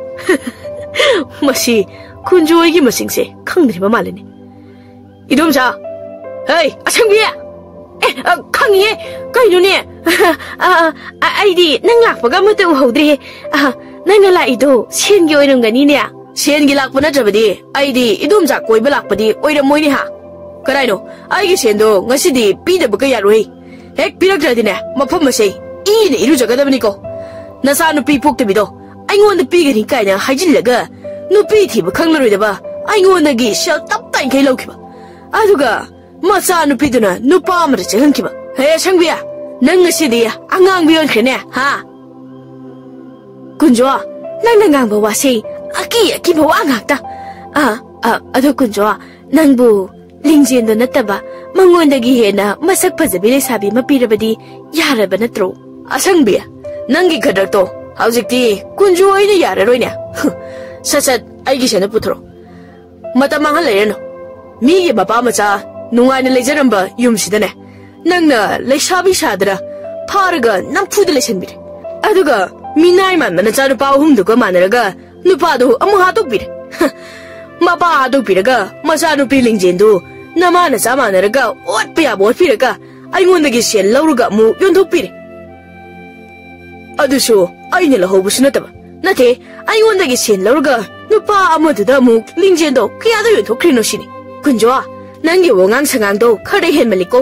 ꯃꯁꯤ ꯀꯨꯟꯖꯣꯏꯒꯤ ꯃꯁꯤꯡꯁꯦ ꯈꯪꯗ꯭ꯔꯤꯕ ꯃꯥꯜꯂꯦꯅꯦ꯫ "ꯏꯗꯣꯝꯆꯥ, ꯍꯩ, ꯑꯁꯪꯕꯤ!" "ꯑꯦ, ꯑ, ꯈꯪꯉꯤꯌꯦ꯫ ꯀꯩꯅꯣꯅꯦ? ꯑ, ꯑ, ꯑ, ꯑꯩꯗꯤ ꯅꯪ ꯂꯥꯛꯄꯒ ꯑꯃꯠꯇ ꯎꯍꯧꯗ꯭ꯔꯦ꯫ ꯑ, ꯅꯪꯅ ꯂꯥꯛꯏꯗꯣ ꯁꯦꯟꯒꯤ ꯑꯣꯏꯔꯝꯒꯅꯤꯅꯦ?" "ꯁꯦꯟꯒꯤ ꯂꯥꯛꯄ ꯅꯠꯇ꯭ꯔꯕꯗꯤ ꯑꯩꯗꯤ ꯏꯗꯣꯝꯆꯥ ꯀꯣꯏꯕ ꯂꯥꯛꯄꯗꯤ ꯑꯣꯏꯔꯝꯃꯣꯏꯅꯦ ꯍꯥ꯫ ꯀꯔꯥꯏꯅꯣ? ꯑꯩꯒꯤ ꯁꯦꯟꯗꯣ ꯉꯁꯤꯗꯤ ꯄꯤꯗꯕ ꯀꯌꯥꯔꯣꯏ꯫ ꯍꯦꯛ ꯄꯤꯔꯛꯇ꯭ꯔꯗꯤꯅꯦ, ꯃꯐꯝ ꯑꯁꯦ ꯏꯅ ꯏꯔꯨꯖꯒꯗꯕꯅꯤꯀꯣ꯫ ꯅꯆꯥꯅꯨꯄꯤ ꯄꯣꯛꯇꯕꯤꯗꯣ ꯑꯩꯉꯣꯟꯗ ꯄꯤꯒꯅꯤ ꯀꯥꯏꯅ ꯍꯥꯏꯖꯤꯜꯂꯒ, ꯅꯨꯄꯤ ꯊꯤꯕ ꯈꯪꯂꯔꯣꯏꯗꯕ ꯑꯩꯉꯣꯟꯗꯒꯤ ꯁꯦꯜ ꯇꯞ ꯇꯥꯏꯈꯩ ꯂꯧꯈꯤꯕ, ꯑꯗꯨꯒ ꯃꯆꯥꯅꯨꯄꯤꯗꯨꯅ ꯅꯨꯄꯥ ꯑꯃꯗ ꯆꯦꯜꯍꯟꯈꯤꯕ꯫ ꯍꯦ ꯑꯁꯪꯕꯤ, ꯅꯪ ꯉꯁꯤꯗꯤ ꯑꯉꯥꯡꯕꯤ ꯑꯣꯟꯈ꯭ꯔꯦꯅꯦ, ꯍꯥ? ꯀꯨꯟꯖꯣ, ꯅꯪꯅ ꯉꯥꯡꯕ ꯋꯥꯁꯦ ꯑꯀꯤ ꯑꯀꯤꯕ ꯋꯥ ꯉꯥꯛꯇ꯫ ꯑ, ꯑ, ꯑꯗꯣ ꯀꯨꯟꯖꯣ, ꯅꯪꯕꯨ ꯂꯤꯡꯖꯦꯟꯗꯣ ꯅꯠꯇꯕ ꯃꯉꯣꯟꯗꯒꯤ ꯍꯦꯟꯅ ꯃꯁꯛ ꯐꯖꯕꯤ ꯂꯩꯁꯥꯕꯤ ꯑꯃ ꯄꯤꯔꯕꯗꯤ ꯌꯥꯔꯕ ꯅꯠꯇ꯭ꯔꯣ? ꯑꯁꯪꯕꯤ, ꯅꯪꯒꯤ ꯈꯗ꯭ꯔꯛꯇꯣ ꯍꯧꯖꯤꯛꯇꯤ ꯀꯨꯟꯖꯣ ꯑꯩꯅ ꯌꯥꯔꯔꯣꯏꯅꯦ꯫ ꯁꯠ ꯁꯠ ꯑꯩꯒꯤ ꯁꯦꯟꯗ ꯄꯨꯊꯣꯔꯛꯑꯣ꯫ ꯃꯇꯝ ꯃꯥꯡꯍꯜ ꯂꯩꯔꯅꯨ꯫ ꯃꯤꯒꯤ ꯃꯄꯥ ꯃꯆꯥ ꯅꯨꯡꯉꯥꯏꯅ ꯂꯩꯖꯔꯝꯕ ꯌꯨꯝꯁꯤꯗꯅꯦ, ꯅꯪꯅ ꯂꯩꯁꯥꯕꯤ ꯁꯥꯗꯅ ꯐꯥꯔꯒ ꯅꯝꯐꯨꯗ ꯂꯩꯁꯟꯕꯤꯔꯦ꯫ ꯑꯗꯨꯒ ꯃꯤꯅꯥꯏ ꯃꯥꯟꯕ ꯅꯆꯥꯅꯨꯄꯥ ꯑꯍꯨꯝꯗꯨꯒ ꯃꯥꯟꯅꯔꯒ ꯅꯨꯄꯥꯗꯨ ꯑꯃꯨꯛ ꯍꯥꯠꯇꯣꯛꯄꯤꯔꯦ꯫ ꯃꯄꯥ ꯍꯥꯠꯇꯣꯛꯄꯤꯔꯒ ꯃꯆꯥꯅꯨꯄꯤ ꯂꯤꯡꯖꯦꯟꯗꯨ ꯅꯃꯥ ꯅꯆꯥ ꯃꯥꯟꯅꯔꯒ ꯑꯣꯠꯄ ꯌꯥꯕ ꯑꯣꯠꯄꯤꯔꯒ ꯑꯩꯉꯣꯟꯗꯒꯤ ꯁꯦꯜ ꯂꯧꯔꯒ ꯑꯃꯨꯛ ꯌꯣꯟꯊꯣꯛꯄꯤꯔꯦ꯫ ꯑꯗꯨꯁꯨ ꯑꯩꯅ ꯂꯧꯍꯧꯕꯁꯨ ꯅꯠꯇꯕ꯫ ꯅꯠꯇꯦ, ꯑꯩꯉꯣꯟꯗꯒꯤ ꯁꯦꯜ ꯂꯧꯔꯒ ꯅꯨꯄꯥ ꯑꯃꯗꯨꯗ ꯑꯃꯨꯛ ꯂꯤꯡꯖꯦꯜꯗꯣ ꯀꯌꯥꯗ ꯌꯣꯟꯊꯣꯛꯈ꯭ꯔꯤꯅꯣ ꯁꯤꯅꯤ꯫ ꯀꯨꯟꯖꯣ, ꯅꯪꯒꯤ ꯋꯥꯉꯥꯡ ꯁꯉꯥꯡꯗꯣ ꯈꯔ ꯍꯦꯟꯃꯜꯂꯤꯀꯣ꯫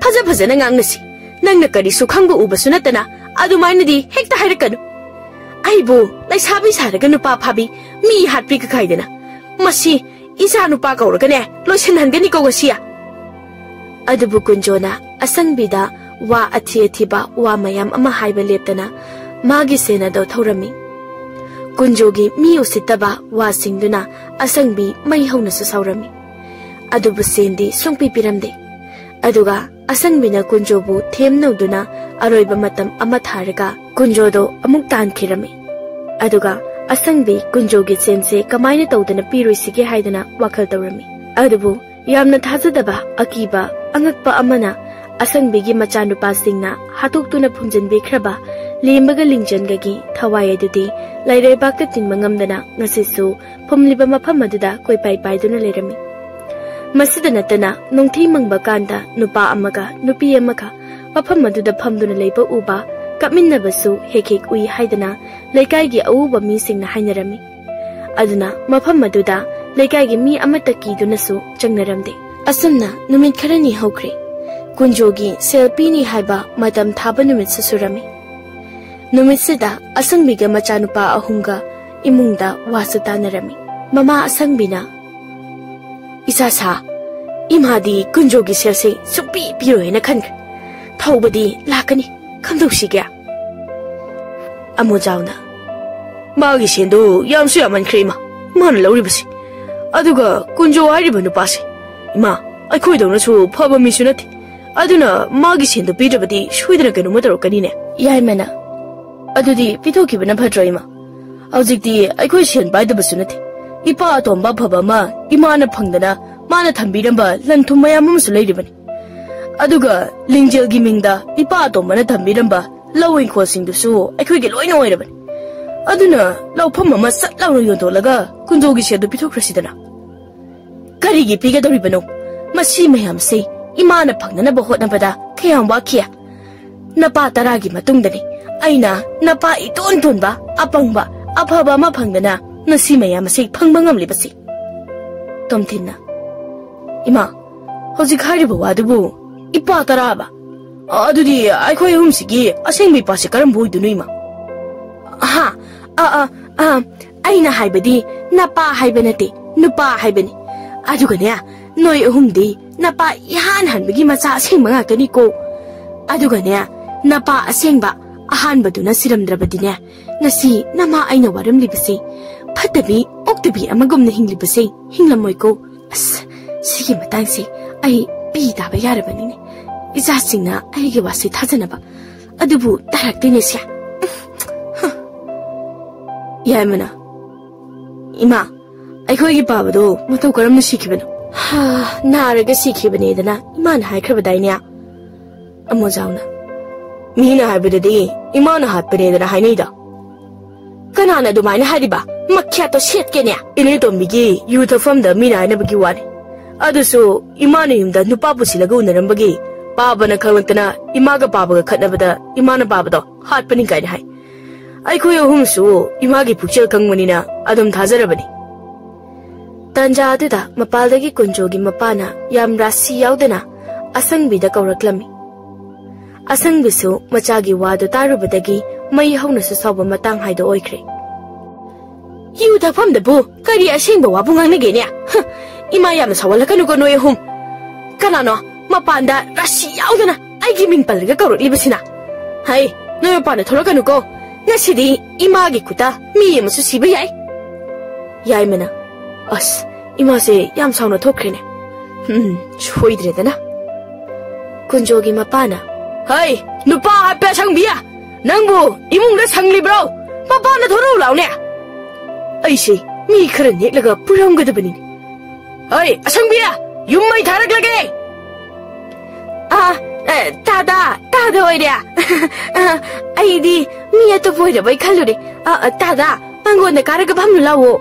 ꯐꯖ ꯐꯖꯅ ꯉꯥꯡꯅꯁꯤ꯫ ꯅꯪꯅ ꯀꯔꯤꯁꯨ ꯈꯪꯕ ꯎꯕꯁꯨ ꯅꯠꯇꯅ ꯑꯗꯨꯃꯥꯏꯅꯗꯤ ꯍꯦꯛꯇ ꯍꯥꯏꯔꯛꯀꯅꯨ꯫ ꯑꯩꯕꯨ ꯂꯩꯁꯥꯕꯤ ꯁꯥꯔꯒ ꯅꯨꯄꯥ ꯐꯥꯕꯤ, ꯃꯤ ꯍꯥꯠꯄꯤ ꯀꯈꯥꯏꯗꯅ꯫ ꯃꯁꯤ ꯏꯆꯥ ꯅꯨꯄꯥ ꯀꯧꯔꯒꯅꯦ ꯂꯣꯏꯁꯤꯟꯍꯟꯒꯅꯤꯀꯣ ꯉꯁꯤ꯫ ꯑꯗꯨꯕꯨ ꯀꯨꯟꯖꯣꯅ ꯑꯁꯪꯕꯤꯗ ꯋꯥ ꯑꯊꯤ ꯑꯊꯤꯕ ꯋꯥ ꯃꯌꯥꯝ ꯑꯃ ꯍꯥꯏꯕ ꯂꯦꯞꯇꯅ ꯃꯥꯒꯤ ꯁꯦꯟ ꯑꯗꯣ ꯊꯧꯔꯝꯃꯤ꯫ ꯀꯨꯟꯖꯣꯒꯤ ꯃꯤ ꯎꯁꯤꯠꯇꯕ ꯋꯥꯁꯤꯡꯗꯨꯅ ꯑꯁꯪꯕꯤ ꯃꯩ ꯍꯧꯅꯁꯨ ꯁꯥꯎꯔꯝꯃꯤ꯫ ꯑꯗꯨꯕꯨ ꯁꯦꯟꯗꯤ ꯁꯨꯡꯄꯤ ꯄꯤꯔꯝꯗꯦ꯫ ꯑꯗꯨꯒ ꯑꯁꯪꯕꯤꯅ ꯀꯨꯟꯖꯣꯕꯨ ꯊꯦꯝꯅꯧꯗꯨꯅ ꯑꯔꯣꯏꯕ ꯃꯇꯝ ꯑꯃ ꯊꯥꯔꯒ ꯀꯨꯟꯖꯣꯗꯣ ꯑꯃꯨꯛ ꯇꯥꯟꯈꯤꯔꯝꯃꯤ꯫ ꯑꯗꯨꯒ ꯑꯁꯪꯕꯤ ꯀꯨꯟꯖꯣꯒꯤ ꯁꯦꯟꯁꯦ ꯀꯃꯥꯏꯅ ꯇꯧꯗꯅ ꯄꯤꯔꯣꯏꯁꯤꯒꯦ ꯍꯥꯏꯗꯅ ꯋꯥꯈꯜ ꯇꯧꯔꯝꯃꯤ꯫ ꯑꯗꯨꯕꯨ ꯌꯥꯝꯅ ꯊꯥꯖꯗꯕ ꯑꯀꯤꯕ ꯑꯉꯛꯄ ꯑꯃꯅ ꯑꯁꯪꯕꯤꯒꯤ ꯃꯆꯥꯅꯨꯄꯥꯁꯤꯡꯅ ꯍꯥꯠꯇꯣꯛꯇꯨꯅ ꯐꯨꯝꯖꯤꯟꯕꯤꯈ꯭ꯔꯕ ꯂꯦꯝꯕꯒ ꯂꯤꯡꯖꯦꯜꯒꯒꯤ ꯊꯋꯥꯏ ꯑꯗꯨꯗꯤ ꯂꯩꯔꯩꯕꯥꯛꯇ ꯇꯤꯟꯕ ꯉꯝꯗꯅ ꯉꯁꯤꯁꯨ ꯐꯨꯝꯂꯤꯕ ꯃꯐꯝ ꯑꯗꯨꯗ ꯀꯣꯏꯄꯥꯏ ꯄꯥꯏꯗꯨꯅ ꯂꯩꯔꯝꯃꯤ꯫ ꯃꯁꯤꯗ ꯅꯠꯇꯅ ꯅꯨꯡꯊꯤ ꯃꯪꯕ ꯀꯥꯟꯗ ꯅꯨꯄꯥ ꯑꯃꯒ ꯅꯨꯄꯤ ꯑꯃꯒ ꯃꯐꯝ ꯑꯗꯨꯗ ꯐꯝꯗꯨꯅ ꯂꯩꯕ ꯎꯕ, ꯀꯞꯃꯤꯟꯅꯕꯁꯨ ꯍꯦꯛ ꯍꯦꯛ ꯎꯏ ꯍꯥꯏꯗꯅ ꯂꯩꯀꯥꯏꯒꯤ ꯑꯎꯕ ꯃꯤꯁꯤꯡꯅ ꯍꯥꯏꯅꯔꯝꯃꯤ꯫ ꯑꯗꯨꯅ ꯃꯐꯝ ꯑꯗꯨꯗ ꯂꯩꯀꯥꯏꯒꯤ ꯃꯤ ꯑꯃꯠꯇ ꯀꯤꯗꯨꯅꯁꯨ ꯆꯪꯅꯔꯝꯗꯦ꯫ ꯑꯁꯨꯝꯅ ꯅꯨꯃꯤꯠ ꯈꯔꯅꯤ ꯍꯧꯈ꯭ꯔꯦ꯫ ꯀꯨꯟꯖꯣꯒꯤ ꯁꯦꯜ ꯄꯤꯅꯤ ꯍꯥꯏꯕ ꯃꯇꯝ ꯊꯥꯕ ꯅꯨꯃꯤꯠꯁꯨ ꯁꯨꯔꯝꯃꯤ꯫ ꯅꯨꯃꯤꯠꯁꯤꯗ ꯑꯁꯪꯕꯤꯒ ꯃꯆꯥꯅꯨꯄꯥ ꯑꯍꯨꯝꯒ ꯏꯃꯨꯡꯗ ꯋꯥꯁꯨ ꯇꯥꯅꯔꯝꯃꯤ꯫ ꯃꯃꯥ ꯑꯁꯪꯕꯤꯅ, "ꯏꯆꯥ ꯁꯥ, ꯏꯃꯥꯗꯤ ꯀꯨꯟꯖꯣꯒꯤ ꯁꯦꯜꯁꯦ ꯁꯨꯡꯄꯤ ꯄꯤꯔꯣꯏꯅ ꯈꯟꯈ꯭ꯔꯦ꯫ ꯊꯧꯕꯗꯤ ꯂꯥꯛꯀꯅꯤ, ꯀꯝꯗꯧꯁꯤꯒꯦ?" ꯑꯃꯣꯖꯥꯎꯅ, "ꯃꯥꯒꯤ ꯁꯦꯟꯗꯣ ꯌꯥꯝꯁꯨ ꯌꯥꯝꯃꯟꯈ꯭ꯔꯦ ꯏꯃꯥ, ꯃꯥꯅ ꯂꯧꯔꯤꯕꯁꯦ꯫ ꯑꯗꯨꯒ ꯀꯨꯟꯖꯣ ꯍꯥꯏꯔꯤꯕ ꯅꯨꯄꯥꯁꯦ, ꯏꯃꯥ, ꯑꯩꯈꯣꯏꯗꯧꯅꯁꯨ ꯐꯕ ꯃꯤꯁꯨ ꯅꯠꯇꯦ꯫ ꯑꯗꯨꯅ ꯃꯥꯒꯤ ꯁꯦꯟꯗꯣ ꯄꯤꯗ꯭ꯔꯕꯗꯤ ꯁꯣꯏꯗꯅ ꯀꯩꯅꯣꯝꯃ ꯇꯧꯔꯛꯀꯅꯤꯅꯦ꯫" ꯌꯥꯏꯃꯅ, "ꯑꯗꯨꯗꯤ ꯄꯤꯊꯣꯛꯈꯤꯕꯅ ꯐꯠꯇ꯭ꯔꯣ ꯏꯃꯥ? ꯍꯧꯖꯤꯛꯇꯤ ꯑꯩꯈꯣꯏ ꯁꯦꯟ ꯄꯥꯏꯗꯕꯁꯨ ꯅꯠꯇꯦ꯫ ꯏꯄꯥ ꯑꯇꯣꯝꯕ ꯑꯐꯕ ꯑꯃ ꯏꯃꯥꯅ ꯐꯪꯗꯅ ꯃꯥꯅ ꯊꯝꯕꯤꯔꯝꯕ ꯂꯟ ꯊꯨꯝ ꯃꯌꯥꯝ ꯑꯃꯁꯨ ꯂꯩꯔꯤꯕꯅꯤ꯫ ꯑꯗꯨꯒ ꯂꯤꯡꯖꯦꯜꯒꯤ ꯃꯤꯡꯗ ꯏꯄꯥ ꯑꯇꯣꯝꯕꯅ ꯊꯝꯕꯤꯔꯝꯕ ꯂꯧ ꯏꯪꯈꯣꯜꯁꯤꯡꯗꯨꯁꯨ ꯑꯩꯈꯣꯏꯒꯤ ꯂꯣꯏꯅ ꯑꯣꯏꯔꯕꯅꯤ꯫ ꯑꯗꯨꯅ ꯂꯧꯐꯝ ꯑꯃ ꯁꯠ ꯂꯥꯎꯅ ꯌꯣꯟꯊꯣꯛꯂꯒ ꯀꯨꯟꯖꯣꯒꯤ ꯁꯦꯜꯗꯨ ꯄꯤꯊꯣꯛꯈ꯭ꯔꯁꯤꯗꯅ꯫" "ꯀꯔꯤꯒꯤ ꯄꯤꯒꯗꯧꯔꯤꯕꯅꯣ? ꯃꯁꯤ ꯃꯌꯥꯝꯁꯦ ꯏꯃꯥꯅ ꯐꯪꯅꯅꯕ ꯍꯣꯠꯅꯕꯗ ꯀꯌꯥꯝ ꯋꯥꯈꯤ꯫ ꯅꯄꯥ ꯇꯔꯥꯒꯤ ꯃꯇꯨꯡꯗꯅꯤ ꯑꯩꯅ ꯅꯄꯥ ꯏꯇꯣꯟ ꯇꯣꯟꯕ, ꯑꯄꯪꯕ, ꯑꯐꯕ ꯑꯃ ꯐꯪꯗꯅ ꯉꯁꯤ ꯃꯌꯥꯝ ꯑꯁꯤ ꯐꯪꯕ ꯉꯝꯂꯤꯕꯁꯤ꯫" ꯇꯣꯝꯊꯤꯟꯅ, "ꯏꯃꯥ, ꯍꯧꯖꯤꯛ ꯍꯥꯏꯔꯤꯕ ꯋꯥꯗꯨꯕꯨ ꯏꯄꯥ ꯇꯔꯥꯕ? ꯑꯗꯨꯗꯤ ꯑꯩꯈꯣꯏ ꯑꯍꯨꯝꯁꯤꯒꯤ ꯑꯁꯦꯡꯕ ꯏꯄꯥꯁꯤ ꯀꯔꯝꯕ ꯑꯣꯏꯗꯣꯏꯅꯣ, ꯏꯃꯥ?" "ꯍꯥ? ꯑ, ꯑ, ꯑ, ꯑꯩꯅ ꯍꯥꯏꯕꯗꯤ ꯅꯄꯥ ꯍꯥꯏꯕ ꯅꯠꯇꯦ, ꯅꯨꯄꯥ ꯍꯥꯏꯕꯅꯤ꯫ ꯑꯗꯨꯒꯅꯦ, ꯅꯣꯏ ꯑꯍꯨꯝꯗꯤ ꯅꯄꯥ ꯏꯍꯥꯟ ꯍꯥꯟꯕꯒꯤ ꯃꯆꯥ ꯑꯁꯦꯡꯕ ꯉꯥꯛꯇꯅꯤꯀꯣ꯫ ꯑꯗꯨꯒꯅꯦ, ꯅꯄꯥ ꯑꯁꯦꯡꯕ ꯑꯍꯥꯟꯕꯗꯨꯅ ꯁꯤꯔꯝꯗ꯭ꯔꯕꯗꯤꯅꯦ, ꯉꯁꯤ ꯅꯃꯥ ꯑꯩꯅ ꯋꯥꯔꯝꯂꯤꯕꯁꯦ, ꯐꯠꯇꯕꯤ ꯑꯣꯛꯇꯕꯤ ꯑꯃꯒꯨꯝꯅ ꯍꯤꯡꯂꯤꯕꯁꯦ ꯍꯤꯡꯂꯝꯃꯣꯏꯀꯣ꯫ ꯑꯁ, ꯁꯤꯒꯤ ꯃꯇꯥꯡꯁꯦ ꯑꯩ ꯄꯤ ꯇꯥꯕ ꯌꯥꯔꯕꯅꯤꯅꯦ, ꯏꯆꯥꯁꯤꯡꯅ ꯑꯩꯒꯤ ꯋꯥꯁꯦ ꯊꯥꯖꯅꯕ꯫ ꯑꯗꯨꯕꯨ ꯇꯥꯔꯛꯇꯦꯅꯦ ꯁꯦ꯫" ꯌꯥꯏꯃꯅ, "ꯏꯃꯥ, ꯑꯩꯈꯣꯏꯒꯤ ꯄꯥꯕꯗꯣ ꯃꯇꯧ ꯀꯔꯝꯅ ꯁꯤꯈꯤꯕꯅꯣ?" "ꯍꯥ, ꯅꯥꯔꯒ ꯁꯤꯈꯤꯕꯅꯦꯗꯅ ꯏꯃꯥꯅ ꯍꯥꯏꯈ꯭ꯔꯕꯗꯥꯏꯅꯦ?" ꯑꯃꯣꯖꯥꯎꯅ, "ꯃꯤꯅ ꯍꯥꯏꯕꯗꯗꯤ ꯏꯃꯥꯅ ꯍꯥꯠꯄꯅꯦꯗꯅ ꯍꯥꯏꯅꯩꯗ꯫" "ꯀꯅꯥꯅ ꯑꯗꯨꯃꯥꯏꯅ ꯍꯥꯏꯔꯤꯕ? ꯃꯈ꯭ꯌꯥꯠꯇꯣ ꯁꯦꯠꯀꯦꯅꯦ!" "ꯏꯅꯦꯇꯣꯝꯕꯤꯒꯤ ꯌꯨ ꯊꯛꯐꯝꯗ ꯃꯤꯅ ꯍꯥꯏꯅꯕꯒꯤ ꯋꯥꯅꯤ꯫ ꯑꯗꯨꯁꯨ ꯏꯃꯥꯅ ꯌꯨꯝꯗ ꯅꯨꯄꯥ ꯄꯨꯁꯤꯜꯂꯒ ꯎꯅꯔꯝꯕꯒꯤ ꯄꯥꯕꯅ ꯈꯪꯂꯛꯇꯅ ꯏꯃꯥꯒ ꯄꯥꯕꯒ ꯈꯠꯅꯕꯗ ꯏꯃꯥꯅ ꯄꯥꯕꯗꯣ ꯍꯥꯠꯄꯅꯤ ꯀꯥꯏꯅ ꯍꯥꯏ꯫ ꯑꯩꯈꯣꯏ ꯑꯍꯨꯝꯁꯨ ꯏꯃꯥꯒꯤ ꯄꯨꯛꯆꯦꯜ ꯈꯪꯕꯅꯤꯅ ꯑꯗꯨꯝ ꯊꯥꯖꯔꯕꯅꯤ꯫" ꯇꯥꯟꯖꯥ ꯑꯗꯨꯗ ꯃꯄꯥꯜꯗꯒꯤ ꯀꯨꯟꯖꯣꯒꯤ ꯃꯄꯥꯅ ꯌꯥꯝ ꯔꯥꯁꯤ ꯌꯥꯎꯗꯅ ꯑꯁꯪꯕꯤꯗ ꯀꯧꯔꯛꯂꯝꯃꯤ꯫ ꯑꯁꯪꯕꯤꯁꯨ ꯃꯆꯥꯒꯤ ꯋꯥꯗꯨ ꯇꯥꯔꯨꯕꯗꯒꯤ ꯃꯩ ꯍꯧꯅꯁꯨ ꯁꯥꯎꯕ ꯃꯇꯥꯡ ꯍꯥꯏꯗꯣ ꯑꯣꯏꯈ꯭ꯔꯦ꯫ "ꯌꯨ ꯊꯛꯐꯝꯗꯕꯨ ꯀꯔꯤ ꯑꯁꯦꯡꯕ ꯋꯥꯕꯨ ꯉꯥꯡꯅꯒꯦꯅꯦ? ꯍ, ꯏꯃꯥ ꯌꯥꯝꯅ ꯁꯥꯎꯍꯜꯂꯛꯀꯅꯨꯀꯣ ꯅꯣꯏ ꯑꯍꯨꯝ꯫ ꯀꯅꯥꯅꯣ ꯃꯄꯥꯟꯗ ꯔꯥꯁꯤ ꯌꯥꯎꯗꯅ ꯑꯩꯒꯤ ꯃꯤꯡ ꯄꯜꯂꯒ ꯀꯧꯔꯛꯂꯤꯕꯁꯤꯅ? ꯍꯩ, ꯅꯣꯏ ꯃꯄꯥꯟꯗ ꯊꯣꯛꯂꯛꯀꯅꯨꯀꯣ꯫ ꯉꯁꯤꯗꯤ ꯏꯃꯥꯒꯤ ꯈꯨꯠꯇ ꯃꯤ ꯑꯃꯁꯨ ꯁꯤꯕ ꯌꯥꯏ꯫" ꯌꯥꯏꯃꯅ, "ꯑꯁ, ꯏꯃꯥꯁꯦ ꯌꯥꯝ ꯁꯥꯎꯅ ꯊꯣꯛꯈ꯭ꯔꯦꯅꯦ꯫ ꯎꯝ, ꯁꯣꯏꯗ꯭ꯔꯦꯗꯅ꯫" ꯀꯨꯟꯖꯣꯒꯤ ꯃꯄꯥꯅ, "ꯍꯩ, ꯅꯨꯄꯥ ꯍꯥꯞꯄꯦ ꯑꯁꯪꯕꯤ! ꯅꯪꯕꯨ ꯏꯃꯨꯡꯗ ꯁꯪꯂꯤꯕ꯭ꯔꯣ? ꯃꯄꯥꯟꯗ ꯊꯣꯔꯛꯎ ꯂꯥꯎꯅꯦ꯫ ꯑꯩꯁꯦ ꯃꯤ ꯈꯔ ꯅꯦꯛꯂꯒ ꯄꯨꯔꯝꯒꯗꯕꯅꯤꯅꯦ꯫ ꯍꯩ, ꯑꯁꯪꯕꯤ! ꯌꯨꯝ ꯃꯩ ꯊꯥꯔꯛꯂꯒꯦ!" "ꯑ, ꯑ, ꯇꯥꯗ, ꯇꯥꯗ ꯑꯣꯏꯔꯦ꯫ ꯑ, ꯑꯩꯗꯤ ꯃꯤ ꯑꯇꯣꯞꯄ ꯑꯣꯏꯔꯕꯣꯏ ꯈꯜꯂꯨꯔꯦ꯫ ꯑ, ꯑ, ꯇꯥꯗ, ꯃꯥꯡꯒꯣꯟꯗ ꯀꯥꯔꯒ ꯐꯝꯂꯨ ꯂꯥꯛꯑꯣ꯫"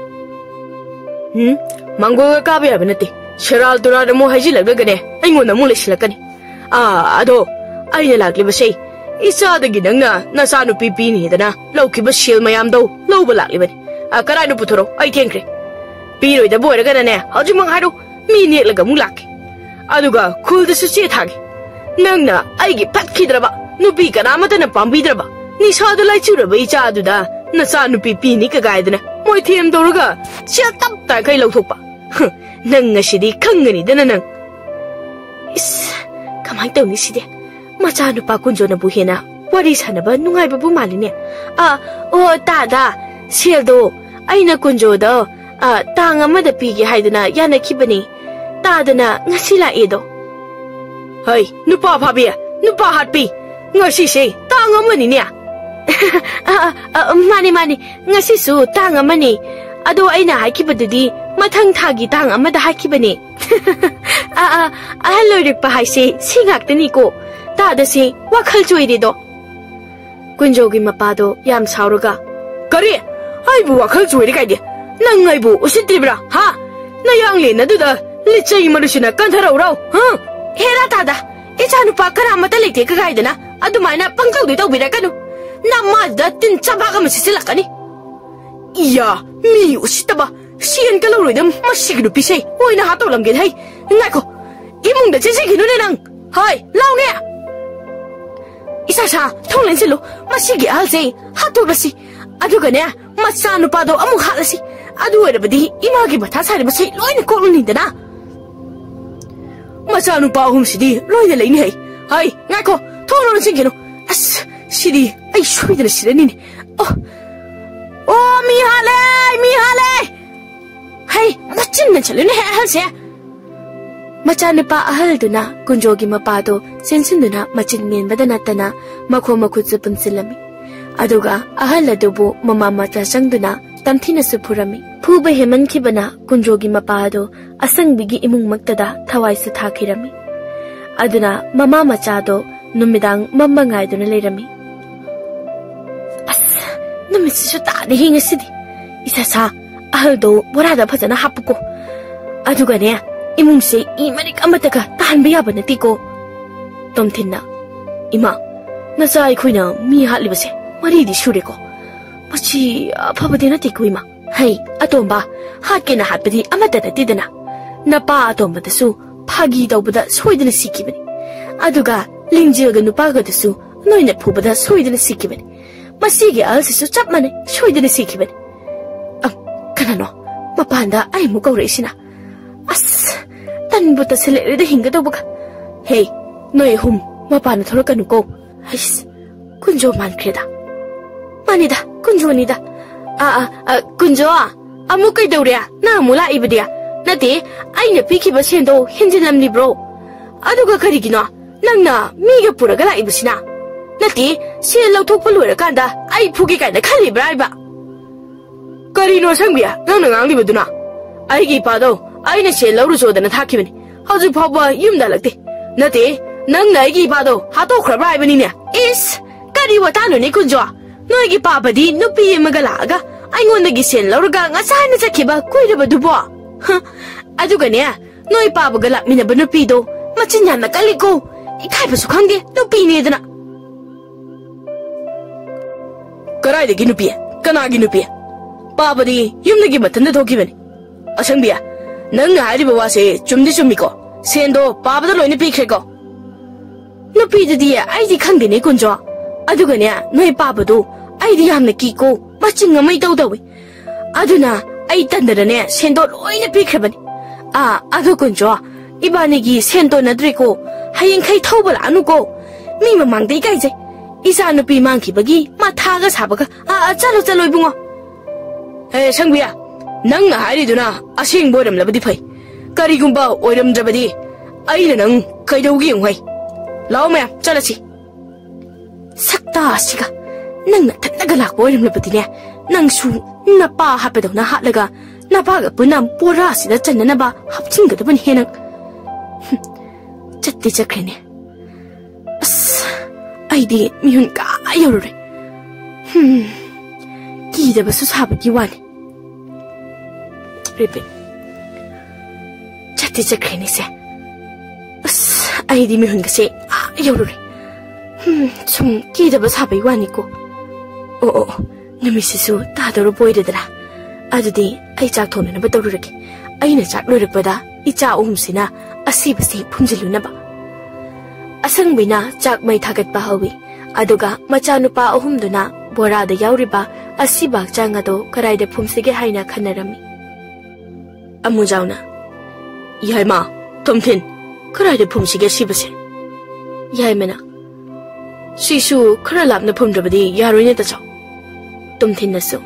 "ꯎꯝ, ꯃꯥꯡꯒꯣꯟꯒ ꯀꯥꯕ ꯌꯥꯕ ꯅꯠꯇꯦ꯫ ꯁꯦꯔꯥꯜ ꯇꯨꯔꯥꯜ ꯑꯃꯨꯛ ꯍꯥꯏꯖꯤꯜꯂꯛꯂꯒꯅꯦ, ꯑꯩꯉꯣꯟꯗ ꯑꯃꯨꯛ ꯂꯩꯁꯤꯜꯂꯛꯀꯅꯤ꯫ ꯑꯥ, ꯑꯗꯣ, ꯑꯩꯅ ꯂꯥꯛꯂꯤꯕꯁꯦ, ꯏꯆꯥꯗꯒꯤ ꯅꯪꯅ ꯅꯆꯥꯅꯨꯄꯤ ꯄꯤꯅꯤꯗꯅ ꯂꯧꯈꯤꯕ ꯁꯦꯜ ꯃꯌꯥꯝꯗꯣ ꯂꯧꯕ ꯂꯥꯛꯂꯤꯕꯅꯤ꯫ ꯑ, ꯀꯔꯥꯏꯅꯣ ꯄꯨꯊꯣꯔꯛꯑꯣ, ꯑꯩ ꯊꯦꯡꯈ꯭ꯔꯦ꯫ ꯄꯤꯔꯣꯏꯗꯕ ꯑꯣꯏꯔꯒꯅꯅꯦ, ꯍꯧꯖꯤꯛꯃꯛ ꯍꯥꯏꯔꯣ, ꯃꯤ ꯅꯦꯛꯂꯒ ꯑꯃꯨꯛ ꯂꯥꯛꯀꯦ꯫ ꯑꯗꯨꯒ ꯈꯨꯜꯗꯁꯨ ꯆꯦ ꯊꯥꯒꯦ꯫ ꯅꯪꯅ ꯑꯩꯒꯤ ꯐꯠꯈꯤꯗ꯭ꯔꯕ, ꯅꯨꯄꯤ ꯀꯅꯥꯃꯠꯇꯅ ꯄꯥꯝꯕꯤꯗ꯭ꯔꯕ, ꯅꯤꯁꯥꯗ ꯂꯥꯏꯆꯨꯔꯕ ꯏꯆꯥꯗꯨꯗ ꯅꯆꯥꯅꯨꯄꯤ ꯄꯤꯅꯤ ꯀꯒꯥꯏꯗꯅ ꯃꯣꯏꯊꯦꯝ ꯇꯧꯔꯒ ꯁꯦꯜ ꯇꯞ ꯇꯥꯈꯩ ꯂꯧꯊꯣꯛꯄ꯫ ꯍ, ꯅꯪ ꯉꯁꯤꯗꯤ ꯈꯪꯒꯅꯤꯗꯅ ꯅꯪ꯫" "ꯏꯁ, ꯀꯃꯥꯏꯅ ꯇꯧꯅꯤ ꯁꯤꯗꯤ? ꯃꯆꯥꯅꯨꯄꯥ ꯀꯨꯟꯖꯣꯅꯕꯨ ꯍꯦꯟꯅ ꯋꯥꯔꯤ ꯁꯥꯟꯅꯕ ꯅꯨꯡꯉꯥꯏꯕꯕꯨ ꯃꯥꯜꯂꯤꯅꯦ꯫ ꯑ, ꯑꯣ, ꯇꯥꯗ, ꯁꯦꯜꯗꯣ ꯑꯩꯅ ꯀꯨꯟꯖꯣꯗꯣ, ꯑ, ꯇꯥꯡ ꯑꯃꯗ ꯄꯤꯒꯦ ꯍꯥꯏꯗꯅ ꯌꯥꯅꯈꯤꯕꯅꯤ꯫ ꯇꯥꯗꯅ ꯉꯁꯤ ꯂꯥꯛꯑꯦꯗꯣ꯫" "ꯍꯩ, ꯅꯨꯄꯥ ꯐꯥꯕꯤ, ꯅꯨꯄꯥ ꯍꯥꯠꯄꯤ, ꯉꯁꯤꯁꯦ ꯇꯥꯡ ꯑꯃꯅꯤꯅꯦ꯫" "ꯑ, ꯑ, ꯑ, ꯃꯥꯅꯤ, ꯃꯥꯅꯤ, ꯉꯁꯤꯁꯨ ꯇꯥꯡ ꯑꯃꯅꯤ꯫ ꯑꯗꯣ ꯑꯩꯅ ꯍꯥꯏꯈꯤꯕꯗꯨꯗꯤ ꯃꯊꯪ ꯊꯥꯒꯤ ꯇꯥꯡ ꯑꯃꯗ ꯍꯥꯏꯈꯤꯕꯅꯦ꯫" "ꯑ, ꯑ, ꯑꯍꯜ ꯑꯣꯏꯔꯛꯄ ꯍꯥꯏꯁꯦ ꯁꯤ ꯉꯥꯛꯇꯅꯤꯀꯣ꯫ ꯇꯥꯗꯁꯦ ꯋꯥꯈꯜ ꯆꯣꯏꯔꯦꯗꯣ꯫" ꯀꯨꯟꯖꯣꯒꯤ ꯃꯄꯥꯗꯣ ꯌꯥꯝ ꯁꯥꯎꯔꯒ, "ꯀꯔꯤ? ꯑꯩꯕꯨ ꯋꯥꯈꯜ ꯆꯣꯏꯔꯦ ꯀꯥꯏꯗꯤ? ꯅꯪ ꯑꯩꯕꯨ ꯎꯁꯤꯠꯇ꯭ꯔꯤꯕ꯭ꯔꯥ, ꯍꯥ? ꯅꯌꯥꯡꯂꯦꯟ ꯑꯗꯨꯗ ꯂꯤꯆꯩ ꯃꯔꯨꯁꯤꯅ ꯀꯟꯊꯔꯛꯎꯔꯣ, ꯍꯥ?" "ꯍꯦꯔꯥ ꯇꯥꯗ, ꯏꯆꯥꯅꯨꯄꯥ ꯀꯔꯥꯃꯠꯇ ꯂꯩꯇꯦ ꯀꯒꯥꯏꯗꯅ ꯑꯗꯨꯃꯥꯏꯅ ꯄꯪꯇꯧꯗꯤ ꯇꯧꯕꯤꯔꯛꯀꯅꯨ꯫ ꯅꯃꯥꯗꯨꯗ ꯇꯤꯟ ꯆꯕꯥꯛ ꯑꯃ ꯁꯤꯠꯆꯤꯜꯂꯛꯀꯅꯤ꯫" "ꯏꯌꯥ, ꯃꯤ ꯎꯁꯤꯠꯇꯕ, ꯁꯦꯟ ꯀꯜꯍꯧꯔꯣꯏꯗ ꯃꯁꯤꯒꯤ ꯅꯨꯄꯤꯁꯦ ꯑꯣꯏꯅ ꯍꯥꯠꯇꯣꯛꯂꯝꯒꯦ ꯍꯩ꯫ ꯉꯥꯏꯈꯣ, ꯏꯃꯨꯡꯗ ꯆꯦꯟꯁꯤꯟꯈꯤꯅꯨꯅꯦ ꯅꯪ꯫ ꯍꯣꯏ, ꯂꯥꯎꯅꯦ꯫ ꯏꯁꯥ ꯁꯥ, ꯊꯣꯡ ꯂꯦꯟꯁꯤꯜꯂꯨ꯫ ꯃꯁꯤꯒꯤ ꯑꯍꯜꯁꯦ ꯍꯥꯠꯇꯣꯛꯂꯁꯤ꯫ ꯑꯗꯨꯒꯅꯦ, ꯃꯆꯥꯅꯨꯄꯥꯗꯣ ꯑꯃꯨꯛ ꯍꯥꯠꯂꯁꯤ꯫ ꯑꯗꯨ ꯑꯣꯏꯔꯕꯗꯤ ꯏꯃꯥꯒꯤ ꯃꯊꯥ ꯁꯥꯔꯤꯕꯁꯤ ꯂꯣꯏꯅ ꯀꯣꯛꯂꯅꯤꯗꯅ꯫ ꯃꯆꯥꯅꯨꯄꯥ ꯑꯍꯨꯝꯁꯤꯗꯤ ꯂꯣꯏꯅ ꯂꯩꯅꯤ ꯍꯩ꯫ ꯍꯩ, ꯉꯥꯏꯈꯣ, ꯊꯣꯡ ꯂꯣꯟꯁꯤꯟꯈꯤꯅꯨ꯫ ꯑꯁ, ꯁꯤꯗꯤ ꯑꯩ ꯁꯣꯏꯗꯅ ꯁꯤꯔꯅꯤꯅꯦ꯫ ꯑꯣ, ꯑꯣ, ꯃꯤ ꯍꯥꯠꯂꯦ, ꯃꯤ ꯍꯥꯠꯂꯦ꯫ ꯍꯩ, ꯃꯆꯤꯟ ꯃꯦꯟꯁꯤꯜꯂꯨꯅꯦ ꯍꯦ ꯑꯍꯜꯁꯦ꯫ ꯃꯆꯥꯅꯨꯄꯥ ꯑꯍꯜꯗꯨꯅ ꯀꯨꯟꯖꯣꯒꯤ ꯃꯄꯥꯗꯣ ꯆꯦꯟꯁꯤꯟꯗꯨꯅ ꯃꯆꯤꯟ ꯃꯦꯟꯕꯗ ꯅꯠꯇꯅ ꯃꯈꯣꯡ ꯃꯈꯨꯠꯁꯨ ꯄꯨꯟꯁꯤꯜꯂꯝꯃꯤ꯫ ꯑꯗꯨꯒ ꯑꯍꯜ ꯑꯗꯨꯕꯨ ꯃꯃꯥ ꯃꯆꯥ ꯆꯪꯗꯨꯅ ꯇꯝꯊꯤꯅꯁꯨ ꯐꯨꯔꯝꯃꯤ꯫ ꯐꯨꯕ ꯍꯦꯟꯃꯟꯈꯤꯕꯅ ꯀꯨꯟꯖꯣꯒꯤ ꯃꯄꯥ ꯑꯗꯣ ꯑꯁꯪꯕꯤꯒꯤ ꯏꯃꯨꯡꯃꯛꯇꯗ ꯊꯋꯥꯏꯁꯨ ꯊꯥꯈꯤꯔꯝꯃꯤ꯫ ꯑꯗꯨꯅ ꯃꯃꯥ ꯃꯆꯥꯗꯣ ꯅꯨꯃꯤꯗꯥꯡ ꯃꯝꯕ ꯉꯥꯏꯗꯨꯅ ꯂꯩꯔꯝꯃꯤ꯫ ꯑꯁ, ꯅꯨꯃꯤꯠꯁꯤꯁꯨ ꯇꯥꯗꯦꯍꯦ ꯉꯁꯤꯗꯤ꯫ ꯏꯁꯥ ꯁꯥ, ꯑꯍꯜꯗꯣ ꯕꯣꯔꯥꯗ ꯐꯖꯅ ꯍꯥꯞꯄꯨꯀꯣ꯫ ꯑꯗꯨꯒꯅꯦ, ꯏꯃꯨꯡꯁꯦ ꯏ ꯃꯔꯤꯛ ꯑꯃꯠꯇꯒ ꯇꯥꯍꯟꯕ ꯌꯥꯕ ꯅꯠꯇꯦꯀꯣ꯫ ꯇꯣꯝꯊꯤꯟꯅ, "ꯏꯃꯥ, ꯅꯆꯥ ꯑꯩꯈꯣꯏꯅ ꯃꯤ ꯍꯥꯠꯂꯤꯕꯁꯦ ꯃꯔꯤꯗꯤ ꯁꯨꯔꯦꯀꯣ꯫ ꯃꯁꯤ ꯑꯐꯕꯗꯤ ꯅꯠꯇꯦꯀꯣ, ꯏꯃꯥ?" "ꯍꯩ, ꯑꯇꯣꯝꯕ, ꯍꯥꯠꯀꯦꯅ ꯍꯥꯠꯄꯗꯤ ꯑꯃꯠꯇ ꯅꯠꯇꯦꯗꯅ꯫ ꯅꯄꯥ ꯑꯇꯣꯝꯕꯗꯁꯨ ꯐꯥꯒꯤ ꯇꯧꯕꯗ ꯁꯣꯏꯗꯅ ꯁꯤꯈꯤꯕꯅꯤ꯫ ꯑꯗꯨꯒ ꯂꯤꯡꯖꯦꯜꯒ ꯅꯨꯄꯥꯒꯗꯨꯁꯨ ꯅꯣꯏꯅ ꯐꯨꯕꯗ ꯁꯣꯏꯗꯅ ꯁꯤꯈꯤꯕꯅꯤ꯫ ꯃꯁꯤꯒꯤ ꯑꯍꯜꯁꯤꯁꯨ ꯆꯞ ꯃꯥꯟꯅꯩ, ꯁꯣꯏꯗꯅ ꯁꯤꯈꯤꯕꯅꯤ꯫ ꯑ, ꯀꯅꯥꯅꯣ ꯃꯄꯥꯟꯗ ꯑꯩꯃꯨꯛ ꯀꯧꯔꯛꯏꯁꯤꯅ? ꯑꯁ, ꯇꯟꯕꯨ ꯇꯟꯁꯤꯜꯂꯛꯂꯦꯗ ꯍꯤꯡꯒꯗꯧꯕꯒ꯫ ꯍꯦ, ꯅꯣꯏ ꯑꯍꯨꯝ ꯃꯄꯥꯟꯗ ꯊꯣꯛꯂꯛꯀꯅꯨꯀꯣ꯫ ꯍꯩꯁ, ꯀꯨꯟꯖꯣ ꯃꯥꯟꯈ꯭ꯔꯦꯗ꯫ ꯃꯥꯅꯤꯗ, ꯀꯨꯟꯖꯣꯅꯤꯗ꯫ ꯑ, ꯑ, ꯑ, ꯀꯨꯟꯖꯣ, ꯑꯃꯨꯛ ꯀꯩꯗꯧꯔꯦ? ꯅꯪ ꯑꯃꯨꯛ ꯂꯥꯛꯏꯕꯗꯤ? ꯅꯠꯇꯦ, ꯑꯩꯅ ꯄꯤꯈꯤꯕ ꯁꯦꯟꯗꯣ ꯍꯦꯟꯖꯤꯜꯂꯝꯂꯤꯕ꯭ꯔꯣ? ꯑꯗꯨꯒ ꯀꯔꯤꯒꯤꯅꯣ ꯅꯪꯅ ꯃꯤꯒ ꯄꯨꯔꯒ ꯂꯥꯛꯏꯕꯁꯤꯅ? ꯅꯠꯇꯦ, ꯁꯦꯜ ꯂꯧꯊꯣꯛꯄ ꯂꯣꯏꯔꯀꯥꯟꯗ ꯑꯩ ꯐꯨꯒꯦ ꯀꯥꯏꯅ ꯈꯜꯂꯤꯕ꯭ꯔꯥ ꯍꯥꯏꯕ? ꯀꯔꯤꯅꯣ ꯑꯁꯪꯕꯤ, ꯅꯪꯅ ꯉꯥꯡꯂꯤꯕꯗꯨꯅ? ꯑꯩꯒꯤ ꯏꯄꯥꯗꯣ ꯑꯩꯅ ꯁꯦꯜ ꯂꯧꯔꯨꯆꯣꯗꯅ ꯊꯥꯈꯤꯕꯅꯤ꯫ ꯍꯧꯖꯤꯛ ꯐꯥꯎꯕ ꯌꯨꯝꯗ ꯍꯜꯂꯛꯇꯦ꯫ ꯅꯠꯇꯦ, ꯅꯪꯅ ꯑꯩꯒꯤ ꯏꯄꯥꯗꯣ ꯍꯥꯠꯇꯣꯛꯈ꯭ꯔꯕ꯭ꯔꯥ ꯍꯥꯏꯕꯅꯤꯅꯦ꯫ ꯏꯁ, ꯀꯔꯤ ꯋꯥꯇꯥꯅꯣꯅꯦ ꯀꯨꯟꯖꯣ? ꯅꯣꯏꯒꯤ ꯄꯥꯕꯗꯤ ꯅꯨꯄꯤ ꯑꯃꯒ ꯂꯥꯛꯑꯒ ꯑꯩꯉꯣꯟꯗꯒꯤ ꯁꯦꯜ ꯂꯧꯔꯒ ꯉꯁꯥꯏꯅ ꯆꯠꯈꯤꯕ ꯀꯨꯏꯔꯕꯗꯨꯕꯣ? ꯍ, ꯑꯗꯨꯒꯅꯦ, ꯅꯣꯏ ꯄꯥꯕꯒ ꯂꯥꯛꯃꯤꯟꯅꯕ ꯅꯨꯄꯤꯗꯣ ꯃꯆꯤꯟ ꯌꯥꯝꯅ ꯀꯜꯂꯤꯀꯣ꯫ ꯏꯀꯥꯏꯕꯁꯨ ꯈꯪꯗꯦ, ꯅꯨꯄꯤꯅꯦꯗꯅ꯫ ꯀꯗꯥꯏꯗꯒꯤ ꯅꯨꯄꯤ? ꯀꯅꯥꯒꯤ ꯅꯨꯄꯤ? ꯄꯥꯕꯗꯤ ꯌꯨꯝꯗꯒꯤ ꯃꯊꯟꯇ ꯊꯣꯛꯈꯤꯕꯅꯤ꯫ ꯑꯁꯪꯕꯤ, ꯅꯪꯅ ꯍꯥꯏꯔꯤꯕ ꯋꯥꯁꯦ ꯆꯨꯝꯗꯤ ꯆꯨꯝꯃꯤꯀꯣ? ꯁꯦꯟꯗꯣ ꯄꯥꯕꯗ ꯂꯣꯏꯅ ꯄꯤꯈ꯭ꯔꯦꯀꯣ? ꯅꯨꯄꯤꯗꯨꯗꯤ ꯑꯩꯗꯤ ꯈꯪꯗꯦꯅꯦ, ꯀꯨꯟꯖꯣ꯫ ꯑꯗꯨꯒꯅꯦ, ꯅꯣꯏ ꯄꯥꯕꯗꯣ ꯑꯩꯗꯤ ꯌꯥꯝꯅ ꯀꯤꯀꯣ, ꯃꯆꯤꯡ ꯑꯃ ꯏꯇꯧ ꯇꯧꯏ꯫ ꯑꯗꯨꯅ ꯑꯩ ꯇꯟꯗꯅꯅꯦ, ꯁꯦꯟꯗꯣ ꯂꯣꯏꯅ ꯄꯤꯈ꯭ꯔꯕꯅꯤ꯫ ꯑꯥ, ꯑꯗꯣ ꯀꯨꯟꯖꯣ, ꯏꯕꯥꯅꯤꯒꯤ ꯁꯦꯟꯗꯣ ꯅꯠꯇ꯭ꯔꯦꯀꯣ, ꯍꯌꯦꯡꯈꯩ ꯊꯧꯕ ꯂꯥꯛꯑꯅꯨꯀꯣ꯫ ꯃꯤ ꯃꯃꯥꯡꯗ ꯏꯀꯥꯏꯖꯩ꯫ ꯏꯆꯥ ꯅꯨꯄꯤ ꯃꯥꯡꯈꯤꯕꯒꯤ ꯃꯊꯥꯒ ꯁꯥꯕꯒ꯫ ꯑꯥ, ꯑꯥ, ꯆꯠꯂꯣ, ꯆꯠꯂꯣ, ꯏꯕꯨꯡꯉꯣ꯫ ꯑꯦ, ꯁꯪꯕꯤꯌꯥ, ꯅꯪꯅ ꯍꯥꯏꯔꯤꯗꯨꯅ ꯑꯁꯦꯡꯕ ꯑꯣꯏꯔꯝꯂꯕꯗꯤ ꯐꯩ꯫ ꯀꯔꯤꯒꯨꯝꯕ ꯑꯣꯏꯔꯝꯗ꯭ꯔꯕꯗꯤ ꯑꯩꯅ ꯅꯪ ꯀꯩꯗꯧꯒꯦ ꯌꯦꯡꯉꯨ ꯍꯩ꯫ ꯂꯥꯛꯑꯣ ꯃꯌꯥꯝ, ꯆꯠꯂꯁꯤ꯫ ꯁꯛꯇꯥ ꯑꯁꯤꯒ ꯅꯪꯅ ꯊꯠꯂꯒ ꯂꯥꯛꯄ ꯑꯣꯏꯔꯝꯂꯕꯗꯤꯅꯦ, ꯅꯪꯁꯨ ꯅꯄꯥ ꯍꯥꯠꯄꯗꯧꯅ ꯍꯥꯠꯂꯒ ꯅꯄꯥꯒ ꯄꯨꯟꯅ ꯕꯣꯔꯥꯁꯤꯗ ꯆꯟꯅꯅꯕ ꯍꯥꯞꯆꯤꯟꯒꯗꯕꯅꯤ ꯍꯦ ꯅꯪ꯫ ꯍꯨꯝ, ꯆꯠꯇꯤ ꯆꯠꯈ꯭ꯔꯦꯅꯦ꯫ ꯑꯁ, ꯑꯩꯗꯤ ꯃꯤꯍꯨꯟ ꯀꯥ ꯌꯧꯔꯨꯔꯦ꯫ ꯍꯨꯝ, ꯀꯤꯗꯕꯁꯨ ꯁꯥꯕꯒꯤ ꯋꯥꯅꯤ꯫ ꯔꯤꯄꯤꯠ꯫ ꯆꯠꯇꯤ ꯆꯠꯈ꯭ꯔꯦꯅꯦ ꯁꯦ꯫ ꯑꯁ, ꯑꯩꯗꯤ ꯃꯤꯍꯨꯟꯒꯁꯦ ꯑꯥ ꯌꯧꯔꯨꯔꯦ꯫ ꯍꯨꯝ, ꯁꯨꯝ ꯀꯤꯗꯕ ꯁꯥꯕꯩ ꯋꯥꯅꯤꯀꯣ꯫ ꯑꯣ, ꯑꯣ, ꯑꯣ, ꯅꯨꯃꯤꯠꯁꯤꯁꯨ ꯇꯥꯗꯧꯔꯕ ꯑꯣꯏꯔꯦꯗꯅ꯫ ꯑꯗꯨꯗꯤ ꯑꯩ ꯆꯥꯛ ꯊꯣꯡꯅꯅꯕ ꯇꯧꯔꯨꯔꯒꯦ꯫ ꯑꯩꯅ ꯆꯥꯛ ꯂꯣꯏꯔꯛꯄꯗ ꯏꯆꯥ ꯑꯍꯨꯝꯁꯤꯅ ꯑꯁꯤꯕꯁꯤ ꯐꯨꯝꯖꯤꯜꯂꯨꯅꯕ꯫ ꯑꯁꯪꯕꯤꯅ ꯆꯥꯛ ꯃꯩ ꯊꯥꯒꯠꯄ ꯍꯧꯏ꯫ ꯑꯗꯨꯒ ꯃꯆꯥꯅꯨꯄꯥ ꯑꯍꯨꯝꯗꯨꯅ ꯕꯣꯔꯥꯗ ꯌꯥꯎꯔꯤꯕ ꯑꯁꯤꯕ ꯍꯛꯆꯥꯡ ꯑꯗꯣ ꯀꯔꯥꯏꯗ ꯐꯨꯝꯁꯤꯒꯦ ꯍꯥꯏꯅ ꯈꯟꯅꯔꯝꯃꯤ꯫ ꯑꯃꯨꯖꯥꯎꯅ, "ꯌꯥꯏꯃ, ꯇꯣꯝꯊꯤꯟ, ꯀꯔꯥꯏꯗ ꯐꯨꯝꯁꯤꯒꯦ ꯁꯤꯕꯁꯦ?" ꯌꯥꯏꯃꯅ, "ꯁꯤꯁꯨ ꯈꯔ ꯂꯥꯞꯅ ꯐꯨꯝꯗ꯭ꯔꯕꯗꯤ ꯌꯥꯔꯣꯏꯅꯦ, ꯇꯥꯆꯧ꯫" ꯇꯣꯝꯊꯤꯟꯅꯁꯨ,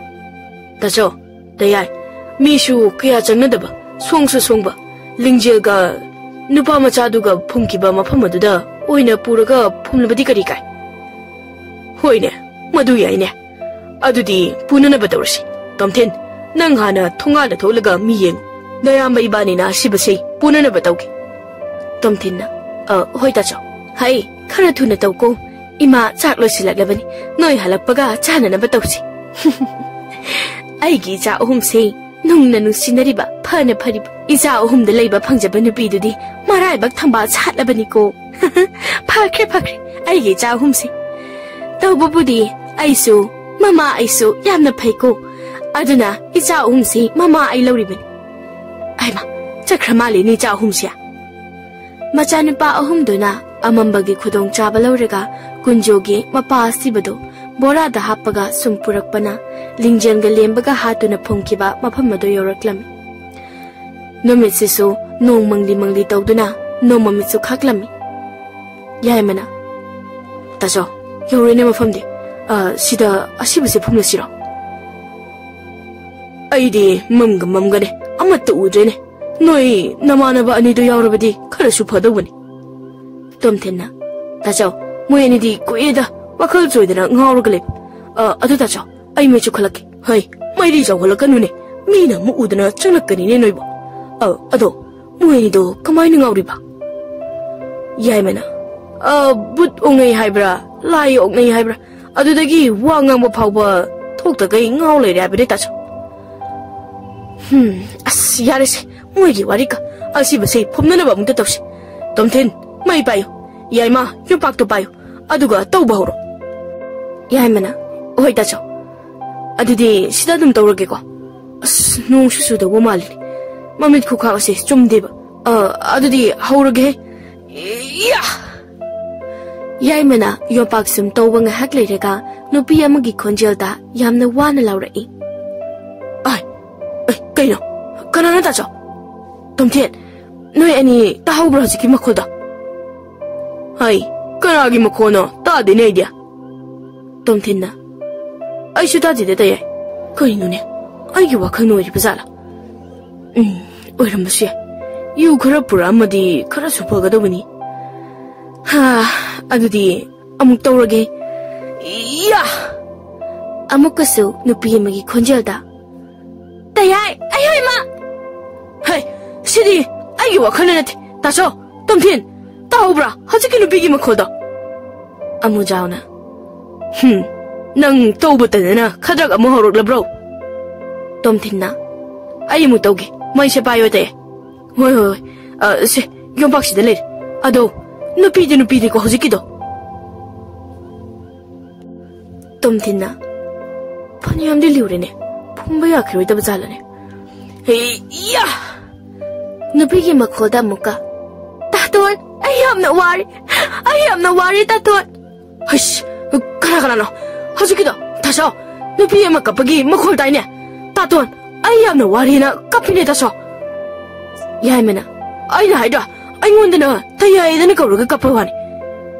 "ꯇꯥꯆꯧ, ꯗꯌꯥꯏ, ꯃꯤꯁꯨ ꯀꯌꯥ ꯆꯪꯅꯗꯕ, ꯁꯣꯡꯁꯨ ꯁꯣꯡꯕ, ꯂꯤꯡꯖꯦꯜꯒ ꯅꯨꯄꯥ ꯃꯆꯥꯗꯨꯒ ꯐꯨꯝꯈꯤꯕ ꯃꯐꯝ ꯑꯗꯨꯗ ꯑꯣꯏꯅ ꯄꯨꯔꯒ ꯐꯨꯝꯂꯕꯗꯤ ꯀꯔꯤ ꯀꯥꯏ?" "ꯍꯣꯏꯅꯦ, ꯃꯗꯨ ꯌꯥꯏꯅꯦ꯫ ꯑꯗꯨꯗꯤ ꯄꯨꯅꯅꯕ ꯇꯧꯔꯁꯤ꯫ ꯇꯣꯝꯊꯤꯟ, ꯅꯪ ꯍꯥꯟꯅ ꯊꯣꯡꯒꯥꯟꯗ ꯊꯣꯛꯂꯒ ꯃꯤ ꯌꯦꯡꯉꯨ꯫ ꯅꯌꯥꯝꯕ ꯏꯕꯥꯅꯤꯅ ꯑꯁꯤꯕꯁꯤ ꯄꯨꯅꯅꯕ ꯇꯧꯒꯦ꯫" ꯇꯣꯝꯊꯤꯟꯅ, "ꯑ, ꯍꯣꯏ ꯇꯥꯆꯧ꯫ ꯍꯩ, ꯈꯔ ꯊꯨꯅ ꯇꯧꯀꯣ꯫ ꯏꯃꯥ ꯆꯥꯛ ꯂꯣꯏꯁꯤꯜꯂꯛꯂꯕꯅꯤ꯫ ꯅꯣꯏ ꯍꯜꯂꯛꯄꯒ ꯆꯥꯅꯅꯕ ꯇꯧꯁꯤ꯫" ꯑꯩꯒꯤ ꯏꯆꯥ ꯑꯍꯨꯝꯁꯦ ꯅꯨꯡꯅ ꯅꯨꯡꯁꯤꯅꯔꯤꯕ, ꯐꯅ ꯐꯔꯤꯕ ꯏꯆꯥ ꯑꯍꯨꯝꯗ ꯂꯩꯕ ꯐꯪꯖꯕ ꯅꯨꯄꯤꯗꯨꯗꯤ ꯃꯔꯥꯏꯕꯛ ꯊꯝꯕꯥꯜ ꯁꯥꯠꯂꯕꯅꯤꯀꯣ꯫ ꯐꯈ꯭ꯔꯦ, ꯐꯈ꯭ꯔꯦ, ꯑꯩꯒꯤ ꯏꯆꯥ ꯑꯍꯨꯝꯁꯦ꯫ ꯇꯧꯕꯕꯨꯗꯤ ꯑꯩꯁꯨ, ꯃꯃꯥ ꯑꯩꯁꯨ ꯌꯥꯝꯅ ꯐꯩꯀꯣ꯫ ꯑꯗꯨꯅ ꯏꯆꯥ ꯑꯍꯨꯝꯁꯤ ꯃꯃꯥ ꯑꯩ ꯂꯧꯔꯤꯕꯅꯤ꯫ ꯍꯩꯃꯥ, ꯆꯠꯈ꯭ꯔ ꯃꯥꯜꯂꯦꯅꯦ ꯏꯆꯥ ꯑꯍꯨꯝꯁꯦ꯫ ꯃꯆꯥꯅꯨꯄꯥ ꯑꯍꯨꯝꯗꯨꯅ ꯑꯃꯝꯕꯒꯤ ꯈꯨꯗꯣꯡꯆꯥꯕ ꯂꯧꯔꯒ ꯀꯨꯟꯖꯣꯒꯤ ꯃꯄꯥ ꯑꯁꯤꯕꯗꯨ ꯕꯣꯔꯥꯗ ꯍꯥꯞꯄꯒ ꯁꯨꯝ ꯄꯨꯔꯛꯄꯅ ꯂꯤꯡꯖꯦꯜꯒ ꯂꯦꯝꯕꯒ ꯍꯥꯠꯇꯨꯅ ꯐꯨꯝꯈꯤꯕ ꯃꯐꯝ ꯑꯗꯨ ꯌꯧꯔꯛꯂꯝꯃꯤ꯫ ꯅꯨꯃꯤꯠꯁꯤꯁꯨ ꯅꯣꯡ ꯃꯪꯂꯤ ꯃꯪꯂꯤ ꯇꯧꯗꯨꯅ ꯅꯣꯡꯃꯃꯤꯠꯁꯨ ꯈꯥꯛꯂꯝꯃꯤ꯫ ꯌꯥꯏꯃꯅ, "ꯇꯥꯆꯧ, ꯌꯧꯔꯦꯅꯦ ꯃꯐꯝꯗꯤ꯫ ꯑ, ꯁꯤꯗ ꯑꯁꯤꯕꯁꯦ ꯐꯨꯝꯂꯁꯤꯔꯣ?" "ꯑꯩꯗꯤ ꯃꯝꯒ ꯃꯝꯒꯅꯦ, ꯑꯃꯠꯇ ꯎꯗ꯭ꯔꯦꯅꯦ꯫ ꯅꯣꯏ ꯅꯃꯥꯟꯅꯕ ꯑꯅꯤꯗꯨ ꯌꯥꯎꯔꯕꯗꯤ ꯈꯔꯁꯨ ꯐꯗꯧꯕꯅꯤ꯫" ꯇꯣꯝꯊꯤꯟꯅ, "ꯇꯥꯆꯧ, ꯃꯣꯏ ꯑꯅꯤꯗꯤ ꯀꯨꯏꯔꯦꯗ ꯋꯥꯈꯜ ꯆꯣꯏꯗꯅ ꯉꯥꯎꯔꯒ ꯂꯩꯕ꯫ ꯑ, ꯑꯗꯨ ꯇꯥꯆꯧ, ꯑꯩ ꯃꯩ ꯆꯨꯈꯠꯂꯛꯀꯦ꯫" "ꯍꯩ, ꯃꯩꯗꯤ ꯆꯥꯎꯈꯠꯂꯛꯀꯅꯨꯅꯦ, ꯃꯤꯅ ꯑꯃꯨꯛ ꯎꯗꯅ ꯆꯪꯂꯛꯀꯅꯤꯅꯦ ꯅꯣꯏꯕꯨ꯫ ꯑ, ꯑꯗꯣ ꯃꯣꯏ ꯑꯅꯤꯗꯣ ꯀꯃꯥꯏꯅ ꯉꯥꯎꯔꯤꯕ?" ꯌꯥꯏꯃꯅ, "ꯑ, ꯕꯨꯠ ꯑꯣꯛꯅꯩ ꯍꯥꯏꯕ꯭ꯔꯥ, ꯂꯥꯏ ꯑꯣꯛꯅꯩ ꯍꯥꯏꯕ꯭ꯔꯥ, ꯑꯗꯨꯗꯒꯤ ꯋꯥ ꯉꯥꯡꯕ ꯐꯥꯎꯕ ꯊꯣꯛꯇꯈꯩ ꯉꯥꯎ ꯂꯩꯔꯦ ꯍꯥꯏꯕꯅꯦ ꯇꯥꯆꯧ꯫" "ꯍꯝ, ꯑꯁ, ꯌꯥꯔꯦꯁꯦ, ꯃꯣꯏꯒꯤ ꯋꯥꯔꯤꯒ꯫ ꯑꯁꯤꯕꯁꯦ ꯐꯨꯝꯅꯅꯕ ꯑꯃꯨꯛꯇ ꯇꯧꯁꯤ꯫ ꯇꯣꯝꯊꯤꯟ, ꯃꯩ ꯄꯥꯏꯌꯨ꯫ ꯌꯥꯏꯃ, ꯌꯣꯝꯄꯥꯛꯇꯣ ꯄꯥꯏꯌꯨ꯫ ꯑꯗꯨꯒ ꯇꯧꯕ ꯍꯧꯔꯣ꯫" ꯌꯥꯏꯃꯅ, "ꯍꯣꯏ ꯇꯥꯆꯧ꯫ ꯑꯗꯨꯗꯤ ꯁꯤꯗ ꯑꯗꯨꯝ ꯇꯧꯔꯒꯦꯀꯣ꯫ ꯑꯁ, ꯅꯣꯡꯁꯨ ꯆꯨꯗꯧꯕ ꯃꯥꯜꯂꯤꯅꯦ꯫ ꯃꯃꯤꯠ ꯈꯨꯈꯥꯛ ꯑꯁꯦ ꯆꯨꯝꯗꯦꯕ꯫ ꯑ, ꯑꯗꯨꯗꯤ ꯍꯧꯔꯒꯦ꯫ ꯏꯌꯥ!" ꯌꯥꯏꯃꯅ ꯌꯣꯝꯄꯥꯛ ꯁꯨꯝ ꯇꯧꯕ ꯉꯥꯏꯍꯥꯛ ꯂꯩꯔꯒ ꯅꯨꯄꯤ ꯑꯃꯒꯤ ꯈꯣꯟꯖꯦꯜꯗ ꯌꯥꯝꯅ ꯋꯥꯅ ꯂꯥꯎꯔꯛꯏ꯫ "ꯑꯥꯏ, ꯑꯦ, ꯀꯩꯅꯣ? ꯀꯅꯥꯅꯣ ꯇꯥꯆꯧ? ꯇꯣꯝꯊꯤꯟ, ꯅꯣꯏ ꯑꯅꯤ ꯇꯥꯍꯧꯕ꯭ꯔꯣ ꯍꯧꯖꯤꯛꯀꯤ ꯃꯈꯣꯜꯗꯣ?" "ꯍꯩ, ꯀꯅꯥꯒꯤ ꯃꯈꯣꯟꯅꯣ? ꯇꯥꯗꯦꯅꯦ ꯑꯩꯗꯤ꯫" ꯇꯣꯝꯊꯤꯟꯅ, "ꯑꯩꯁꯨ ꯇꯥꯗꯦꯗ, ꯇꯌꯥꯏ꯫ ꯀꯩꯅꯣꯅꯦ? ꯑꯩꯒꯤ ꯋꯥꯈꯜꯅ ꯑꯣꯏꯔꯤꯕ ꯖꯥꯠꯂꯥ? ꯎꯝ, ꯑꯣꯏꯔꯝꯕꯁꯨ ꯌꯥꯏ꯫ ꯌꯨ ꯈꯔ ꯄꯨꯔꯛꯑꯝꯃꯗꯤ ꯈꯔꯁꯨ ꯐꯒꯗꯧꯕꯅꯤ꯫ ꯍꯥ, ꯑꯗꯨꯗꯤ ꯑꯃꯨꯛ ꯇꯧꯔꯒꯦ꯫ ꯏꯌꯥ!" ꯑꯃꯨꯛꯀꯁꯨ ꯅꯨꯄꯤ ꯑꯃꯒꯤ ꯈꯣꯟꯖꯦꯜꯗ, "ꯇꯌꯥꯏ, ꯑꯌꯣꯏꯃ!" "ꯍꯩ, ꯁꯤꯗꯤ ꯑꯩꯒꯤ ꯋꯥꯈꯜꯅ ꯅꯠꯇꯦ꯫ ꯇꯥꯆꯧ, ꯇꯣꯝꯊꯤꯟ, ꯇꯥꯍꯧꯕ꯭ꯔꯥ ꯍꯧꯖꯤꯛꯀꯤ ꯅꯨꯄꯤꯒꯤ ꯃꯈꯣꯜꯗꯣ?" ꯑꯃꯨꯖꯥꯎꯅ, "ꯍꯨꯝ, ꯅꯪ ꯇꯧꯕ ꯇꯟꯗꯅ ꯈꯗ꯭ꯔꯛ ꯑꯃꯨꯛ ꯍꯧꯔꯛꯂꯕ꯭ꯔꯣ?" ꯇꯣꯝꯊꯤꯟꯅ, "ꯑꯩ ꯑꯃꯨꯛ ꯇꯧꯒꯦ, ꯃꯩꯁꯦ ꯄꯥꯏꯌꯣ ꯇꯌꯥꯏ꯫" "ꯍꯣꯏ, ꯍꯣꯏ, ꯍꯣꯏ꯫ ꯑ, ꯁꯦ, ꯌꯣꯝꯄꯥꯛꯁꯤꯗ ꯂꯩꯔꯦ꯫ ꯑꯗꯣ, ꯅꯨꯄꯤꯗꯤ ꯅꯨꯄꯤꯗꯤꯀꯣ ꯍꯧꯖꯤꯛꯀꯤꯗꯣ꯫" ꯇꯣꯝꯊꯤꯟꯅ, "ꯐꯅꯌꯥꯝꯗꯤ ꯂꯨꯔꯦꯅꯦ, ꯐꯨꯝꯕ ꯌꯥꯈꯤꯔꯣꯏꯗꯕ ꯖꯥꯠꯂꯅꯦ?" ꯍꯩ, ꯏꯌꯥ! ꯅꯨꯄꯤꯒꯤ ꯃꯈꯣꯜꯗ ꯑꯃꯨꯛꯀ, "ꯇꯥ, ꯇꯥꯇꯣꯟ, ꯑꯩ ꯌꯥꯝꯅ ꯋꯥꯔꯦ꯫ ꯑꯩ ꯌꯥꯝꯅ ꯋꯥꯔꯦ, ꯇꯥꯇꯣꯟ꯫ ꯍꯩꯁ, ꯀꯅꯥ ꯀꯅꯥꯅꯣ? ꯍꯧꯖꯤꯛꯀꯤꯗꯣ, ꯇꯥꯆꯧ, ꯅꯨꯄꯤ ꯑꯃ ꯀꯞꯄꯒꯤ ꯃꯈꯣꯜ ꯇꯥꯏꯅꯦ꯫ ꯇꯥꯇꯣꯟ, ꯑꯩ ꯌꯥꯝꯅ ꯋꯥꯔꯦꯅ ꯀꯞꯄꯤꯅꯦ, ꯇꯥꯆꯧ꯫ ꯌꯥꯏꯃꯅ, ꯑꯩꯅ ꯍꯥꯏꯗ꯭ꯔꯥ, ꯑꯩꯉꯣꯟꯗꯅ ꯇꯌꯥꯏꯗꯅ ꯀꯧꯔꯒ ꯀꯞꯄ ꯋꯥꯅꯤ꯫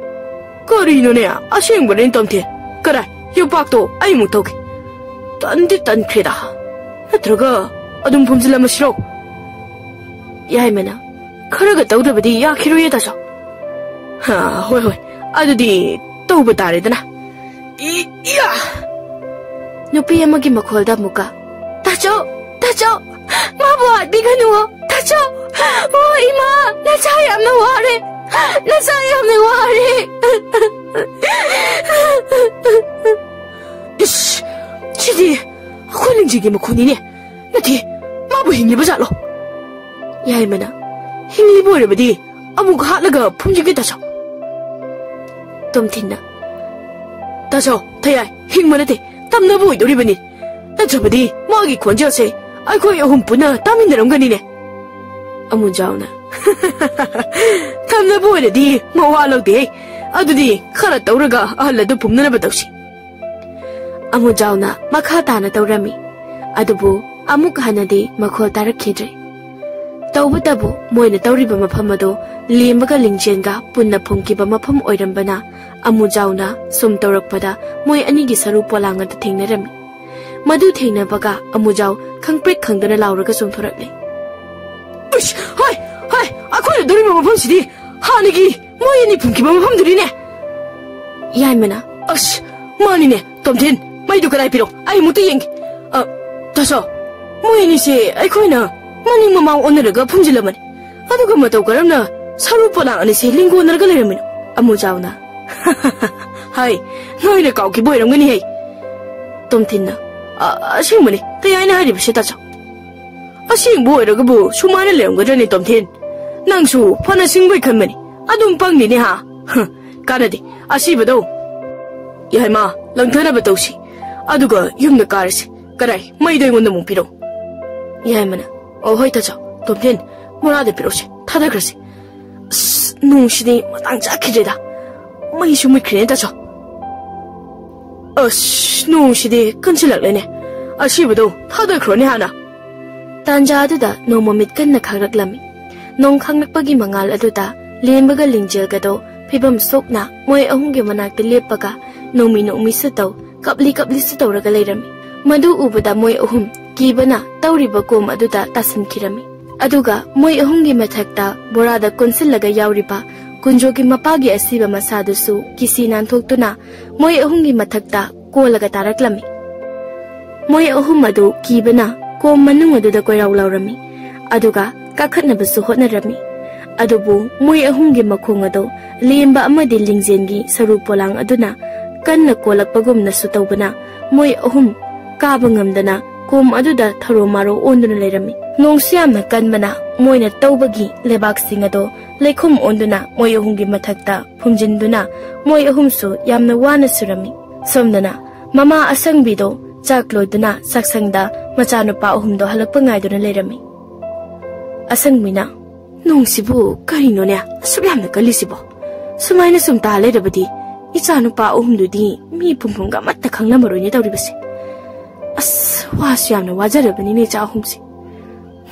ꯀꯔꯤꯅꯣꯅꯦ? ꯑꯁꯦꯡꯕꯅꯦ, ꯇꯣꯝꯊꯤꯟ꯫ ꯀꯔꯥꯏ, ꯌꯣꯄꯥꯛꯇꯣ ꯑꯩꯃꯨꯛ ꯇꯧꯒꯦ꯫ ꯇꯟꯗꯤ ꯇꯟꯈ꯭ꯔꯦꯗ꯫ ꯅꯠꯇ꯭ꯔꯒ ꯑꯗꯨꯝ ꯐꯝꯖꯤꯜꯂꯝꯃꯁꯤꯔꯣ? ꯌꯥꯏꯃꯅ, ꯈꯔꯒ ꯇꯧꯗ꯭ꯔꯕꯗꯤ ꯌꯥꯈꯤꯔꯣꯏꯌꯦ, ꯇꯥꯆꯧ꯫ ꯍꯥ, ꯍꯣꯏ, ꯍꯣꯏ꯫ ꯑꯗꯨꯗꯤ ꯇꯧꯕ ꯇꯥꯔꯦꯗꯅ꯫ ꯏ-, ꯏꯌꯥ! ꯅꯨꯄꯤ ꯑꯃꯒꯤ ꯃꯈꯣꯜꯗ ꯑꯃꯨꯛꯀ, "ꯇꯥꯆꯧ! ꯇꯥꯆꯧ! ꯃꯥꯕꯨ ꯍꯥꯠꯄꯤꯒꯅꯨ! ꯇꯥꯆꯧ! ꯑꯣ, ꯏꯃꯥ! ꯅꯆꯥ ꯌꯥꯝꯅ ꯋꯥꯔꯦ! ꯅꯆꯥ ꯌꯥꯝꯅ ꯋꯥꯔꯦ!" ꯏꯁ! ꯁꯤꯗꯤ ꯑꯩꯈꯣꯏ ꯂꯤꯡꯖꯦꯜꯒꯤ ꯃꯈꯣꯟꯅꯤꯅꯦ꯫ ꯅꯠꯇꯦ, ꯃꯥꯕꯨ ꯍꯤꯡꯂꯤꯕ ꯖꯥꯠꯂꯣ? ꯌꯥꯏꯃꯅ, "ꯍꯤꯡꯂꯤꯕ ꯑꯣꯏꯔꯕꯗꯤ ꯑꯃꯨꯛ ꯍꯥꯠꯂꯒ ꯐꯨꯝꯖꯤꯟꯒꯦ, ꯇꯥꯆꯧ꯫" ꯇꯣꯝꯊꯤꯟꯅ, "ꯇꯥꯆꯧ, ꯇꯌꯥꯏ, ꯍꯤꯡꯕ ꯅꯠꯇꯦ, ꯇꯝꯅꯕ ꯑꯣꯏꯗꯧꯔꯤꯕꯅꯤ꯫ ꯅꯠꯇ꯭ꯔꯕꯗꯤ ꯃꯥꯒꯤ ꯈꯣꯟꯖꯦꯜꯁꯦ ꯑꯩꯈꯣꯏ ꯑꯍꯨꯝ ꯄꯨꯟꯅ ꯇꯥꯃꯤꯟꯅꯔꯝꯒꯅꯤꯅꯦ꯫" ꯑꯃꯨꯖꯥꯎꯅ, "ꯇꯝꯅꯕ ꯑꯣꯏꯔꯗꯤ ꯃꯋꯥ ꯂꯧꯗꯦꯍꯦ꯫ ꯑꯗꯨꯗꯤ ꯈꯔ ꯇꯧꯔꯒ ꯑꯍꯜ ꯑꯗꯨ ꯐꯨꯝꯅꯅꯕ ꯇꯧꯁꯤ꯫" ꯑꯃꯨꯖꯥꯎꯅ ꯃꯈꯥ ꯇꯥꯅ ꯇꯧꯔꯝꯃꯤ꯫ ꯑꯗꯨꯕꯨ ꯑꯃꯨꯛ ꯍꯟꯅꯗꯤ ꯃꯈꯣꯜ ꯇꯥꯔꯛꯈꯤꯗ꯭ꯔꯦ꯫ ꯇꯧꯕꯇꯕꯨ ꯃꯣꯏꯅ ꯇꯧꯔꯤꯕ ꯃꯐꯝ ꯑꯗꯨ ꯂꯦꯝꯕꯒ ꯂꯤꯡꯖꯦꯜꯒ ꯄꯨꯟꯅ ꯐꯨꯝꯈꯤꯕ ꯃꯐꯝ ꯑꯣꯏꯔꯝꯕꯅ, ꯑꯃꯨꯖꯥꯎꯅ ꯁꯨꯝ ꯇꯧꯔꯛꯄꯗ ꯃꯣꯏ ꯑꯅꯤꯒꯤ ꯁꯔꯨ ꯄꯣꯂꯥꯡ ꯑꯗꯨ ꯊꯦꯡꯅꯔꯝꯃꯤ꯫ ꯃꯗꯨ ꯊꯦꯡꯅꯕꯒ ꯑꯃꯨꯖꯥꯎ ꯈꯪꯄ꯭ꯔꯦꯛ ꯈꯪꯗꯅ ꯂꯥꯎꯔꯒ ꯆꯣꯡꯊꯣꯔꯛꯂꯦ꯫ "ꯎꯁ! ꯍꯥꯏ! ꯍꯥꯏ! ꯑꯩꯈꯣꯏꯅ ꯇꯧꯔꯤꯕ ꯃꯐꯝꯁꯤꯗꯤ ꯍꯥꯟꯅꯒꯤ ꯃꯣꯏ ꯑꯅꯤ ꯐꯨꯝꯈꯤꯕ ꯃꯐꯝꯗꯨꯅꯤꯅꯦ!" ꯌꯥꯏꯃꯅ, "ꯑꯁ, ꯃꯥꯅꯤꯅꯦ, ꯇꯣꯝꯊꯤꯟ, ꯃꯩꯗꯨ ꯀꯗꯥꯏ ꯄꯤꯔꯣ? ꯑꯩ ꯑꯃꯨꯛꯇ ꯌꯦꯡꯒꯦ꯫ ꯑ, ꯇꯥꯆꯧ, ꯃꯣꯏ ꯑꯅꯤꯁꯦ ꯑꯩꯈꯣꯏꯅ ꯃꯅꯤꯡ ꯃꯃꯥꯡ ꯑꯣꯟꯅꯔꯒ ꯐꯨꯝꯖꯤꯜꯂꯝꯕꯅꯤ꯫ ꯑꯗꯨꯒ ꯃꯇꯧ ꯀꯔꯝꯅ ꯁꯔꯨ ꯄꯣꯂꯥꯡ ꯑꯅꯤꯁꯦ ꯂꯤꯡꯒꯣꯟꯅꯔꯒ ꯂꯩꯔꯝꯃꯤꯅꯣ?" ꯑꯃꯨꯖꯥꯎꯅ, "ꯍꯥꯏ, ꯅꯣꯏꯅ ꯀꯥꯎꯈꯤꯕ ꯑꯣꯏꯔꯝꯒꯅꯤꯍꯦ꯫" ꯇꯣꯝꯊꯤꯟꯅ, "ꯑ, ꯑꯁꯦꯡꯕꯅꯤ, ꯇꯌꯥꯏꯅ ꯍꯥꯏꯔꯤꯕꯁꯦ, ꯇꯥꯆꯧ꯫" "ꯑꯁꯦꯡꯕ ꯑꯣꯏꯔꯒꯕꯨ ꯁꯨꯃꯥꯏꯅ ꯂꯩꯔꯝꯒꯗ꯭ꯔꯅꯦ, ꯇꯣꯝꯊꯤꯟ? ꯅꯪꯁꯨ ꯐꯅ ꯁꯤꯡꯕꯣꯏ ꯈꯟꯕꯅꯤ, ꯑꯗꯨꯝ ꯄꯪꯅꯤꯅꯦ, ꯍꯥ? ꯍ, ꯀꯥꯟꯅꯗꯦ, ꯑꯁꯤꯕꯗꯣ꯫ ꯌꯥꯏꯃ, ꯂꯪꯊꯅꯕ ꯇꯧꯁꯤ꯫ ꯑꯗꯨꯒ ꯌꯨꯝꯗ ꯀꯥꯔꯁꯤ꯫ ꯀꯔꯥꯏ, ꯃꯩꯗꯣ ꯑꯩꯉꯣꯟꯗ ꯑꯃꯨꯛ ꯄꯤꯔꯛꯎ꯫" ꯌꯥꯏꯃꯅ, "ꯑꯣ, ꯍꯣꯏ, ꯇꯥꯆꯧ꯫ ꯇꯣꯝꯊꯤꯟ, ꯃꯣꯔꯥꯗ ꯄꯤꯔꯛꯎꯁꯦ, ꯊꯥꯗꯈ꯭ꯔꯁꯤ꯫" ꯑꯁ, ꯅꯣꯡꯁꯤꯗꯤ ꯃꯇꯥꯡ ꯆꯥꯈꯤꯗ꯭ꯔꯦꯗ꯫ ꯃꯩꯁꯨ ꯃꯨꯠꯈ꯭ꯔꯦꯅꯦ, ꯇꯥꯆꯧ꯫ ꯑꯁ, ꯅꯣꯡꯁꯤꯗꯤ ꯀꯟꯁꯤꯜꯂꯛꯂꯦꯅꯦ꯫ ꯑꯁꯤꯕꯗꯣ ꯊꯥꯗꯈ꯭ꯔꯣꯅꯦ ꯍꯥꯟꯅ꯫ ꯇꯥꯟꯖꯥ ꯑꯗꯨꯗ ꯅꯣꯡꯃꯃꯤꯠ ꯀꯟꯅ ꯈꯥꯛꯂꯛꯂꯝꯃꯤ꯫ ꯅꯣꯡ ꯈꯥꯡꯂꯛꯄꯒꯤ ꯃꯉꯥꯜ ꯑꯗꯨꯗ ꯂꯦꯝꯕꯒ ꯂꯤꯡꯖꯦꯜꯒꯗꯣ ꯐꯤꯕꯝ ꯁꯣꯛꯅ ꯃꯣꯏ ꯑꯍꯨꯝꯒꯤ ꯃꯅꯥꯛꯇ ꯂꯦꯞꯄꯒ ꯅꯣꯡꯃꯤ ꯅꯣꯡꯃꯤꯁꯨ ꯇꯧ, ꯀꯞꯂꯤ ꯀꯞꯂꯤꯁꯨ ꯇꯧꯔꯒ ꯂꯩꯔꯝꯃꯤ꯫ ꯃꯗꯨ ꯎꯕꯗ ꯃꯣꯏ ꯑꯍꯨꯝ ꯀꯤꯕꯅ ꯇꯧꯔꯤꯕ ꯀꯣꯝ ꯑꯗꯨꯗ ꯇꯥꯁꯤꯟꯈꯤꯔꯝꯃꯤ꯫ ꯑꯗꯨꯒ ꯃꯣꯏ ꯑꯍꯨꯝꯒꯤ ꯃꯊꯛꯇ ꯕꯣꯔꯥꯗ ꯀꯣꯟꯁꯤꯜꯂꯒ ꯌꯥꯎꯔꯤꯕ ꯀꯨꯟꯖꯣꯒꯤ ꯃꯄꯥꯒꯤ ꯑꯁꯤꯕ ꯃꯁꯥꯗꯨꯁꯨ ꯀꯤꯁꯤ ꯅꯥꯟꯊꯣꯛꯇꯨꯅ ꯃꯣꯏ ꯑꯍꯨꯝꯒꯤ ꯃꯊꯛꯇ ꯀꯣꯜꯂꯒ ꯇꯥꯔꯛꯂꯝꯃꯤ꯫ ꯃꯣꯏ ꯑꯍꯨꯝ ꯑꯗꯨ ꯀꯤꯕꯅ ꯀꯣꯝ ꯃꯅꯨꯡ ꯑꯗꯨꯗ ꯀꯣꯏꯔꯥꯎ ꯂꯥꯎꯔꯝꯃꯤ, ꯑꯗꯨꯒ ꯀꯥꯈꯠꯅꯕꯁꯨ ꯍꯣꯠꯅꯔꯝꯃꯤ꯫ ꯑꯗꯨꯕꯨ ꯃꯣꯏ ꯑꯍꯨꯝꯒꯤ ꯃꯈꯣꯡ ꯑꯗꯨ ꯂꯦꯝꯕ ꯑꯃꯗꯤ ꯂꯤꯡꯖꯦꯜꯒꯤ ꯁꯔꯨ ꯄꯣꯂꯥꯡ ꯑꯗꯨꯅ ꯀꯟꯅ ꯀꯣꯜꯂꯛꯄꯒꯨꯝꯅꯁꯨ ꯇꯧꯕꯅ ꯃꯣꯏ ꯑꯍꯨꯝ ꯀꯥꯕ ꯉꯝꯗꯅ ꯀꯣꯝ ꯑꯗꯨꯗ ꯊꯔꯣ ꯃꯥꯔꯣ ꯑꯣꯟꯗꯨꯅ ꯂꯩꯔꯝꯃꯤ꯫ ꯅꯣꯡꯁꯨ ꯌꯥꯝꯅ ꯀꯟꯕꯅ ꯃꯣꯏꯅ ꯇꯧꯕꯒꯤ ꯂꯩꯕꯥꯛꯁꯤꯡ ꯑꯗꯣ ꯂꯩꯈꯣꯝ ꯑꯣꯟꯗꯨꯅ ꯃꯣꯏ ꯑꯍꯨꯝꯒꯤ ꯃꯊꯛꯇ ꯐꯨꯝꯖꯤꯟꯗꯨꯅ ꯃꯣꯏ ꯑꯍꯨꯝꯁꯨ ꯌꯥꯝꯅ ꯋꯥꯅ ꯁꯨꯔꯝꯃꯤ꯫ ꯁꯣꯝꯗꯅ ꯃꯃꯥ ꯑꯁꯪꯕꯤꯗꯣ ꯆꯥꯛ ꯂꯣꯏꯗꯨꯅ ꯆꯥꯛꯁꯪꯗ ꯃꯆꯥꯅꯨꯄꯥ ꯑꯍꯨꯝꯗꯣ ꯍꯜꯂꯛꯄ ꯉꯥꯏꯗꯨꯅ ꯂꯩꯔꯝꯃꯤ꯫ ꯑꯁꯪꯕꯤꯅ, "ꯅꯣꯡꯁꯤꯕꯨ ꯀꯔꯤꯅꯣꯅꯦ ꯑꯁꯨꯛ ꯌꯥꯝꯅ ꯀꯜꯂꯤꯁꯤꯕꯣ? ꯁꯨꯃꯥꯏꯅ ꯁꯨꯝ ꯇꯥ ꯂꯩꯔꯕꯗꯤ ꯏꯆꯥꯅꯨꯄꯥ ꯑꯍꯨꯝꯗꯨꯗꯤ ꯃꯤ ꯄꯨꯝꯕꯒ ꯑꯃꯠꯇ ꯈꯪꯂꯝꯃꯔꯣꯏꯅꯦ ꯇꯧꯔꯤꯕꯁꯦ꯫ ꯑꯁ, ꯋꯥꯁꯨ ꯌꯥꯝꯅ ꯋꯥꯖꯔꯕꯅꯤꯅꯦ ꯏꯆꯥ ꯑꯍꯨꯝꯁꯦ꯫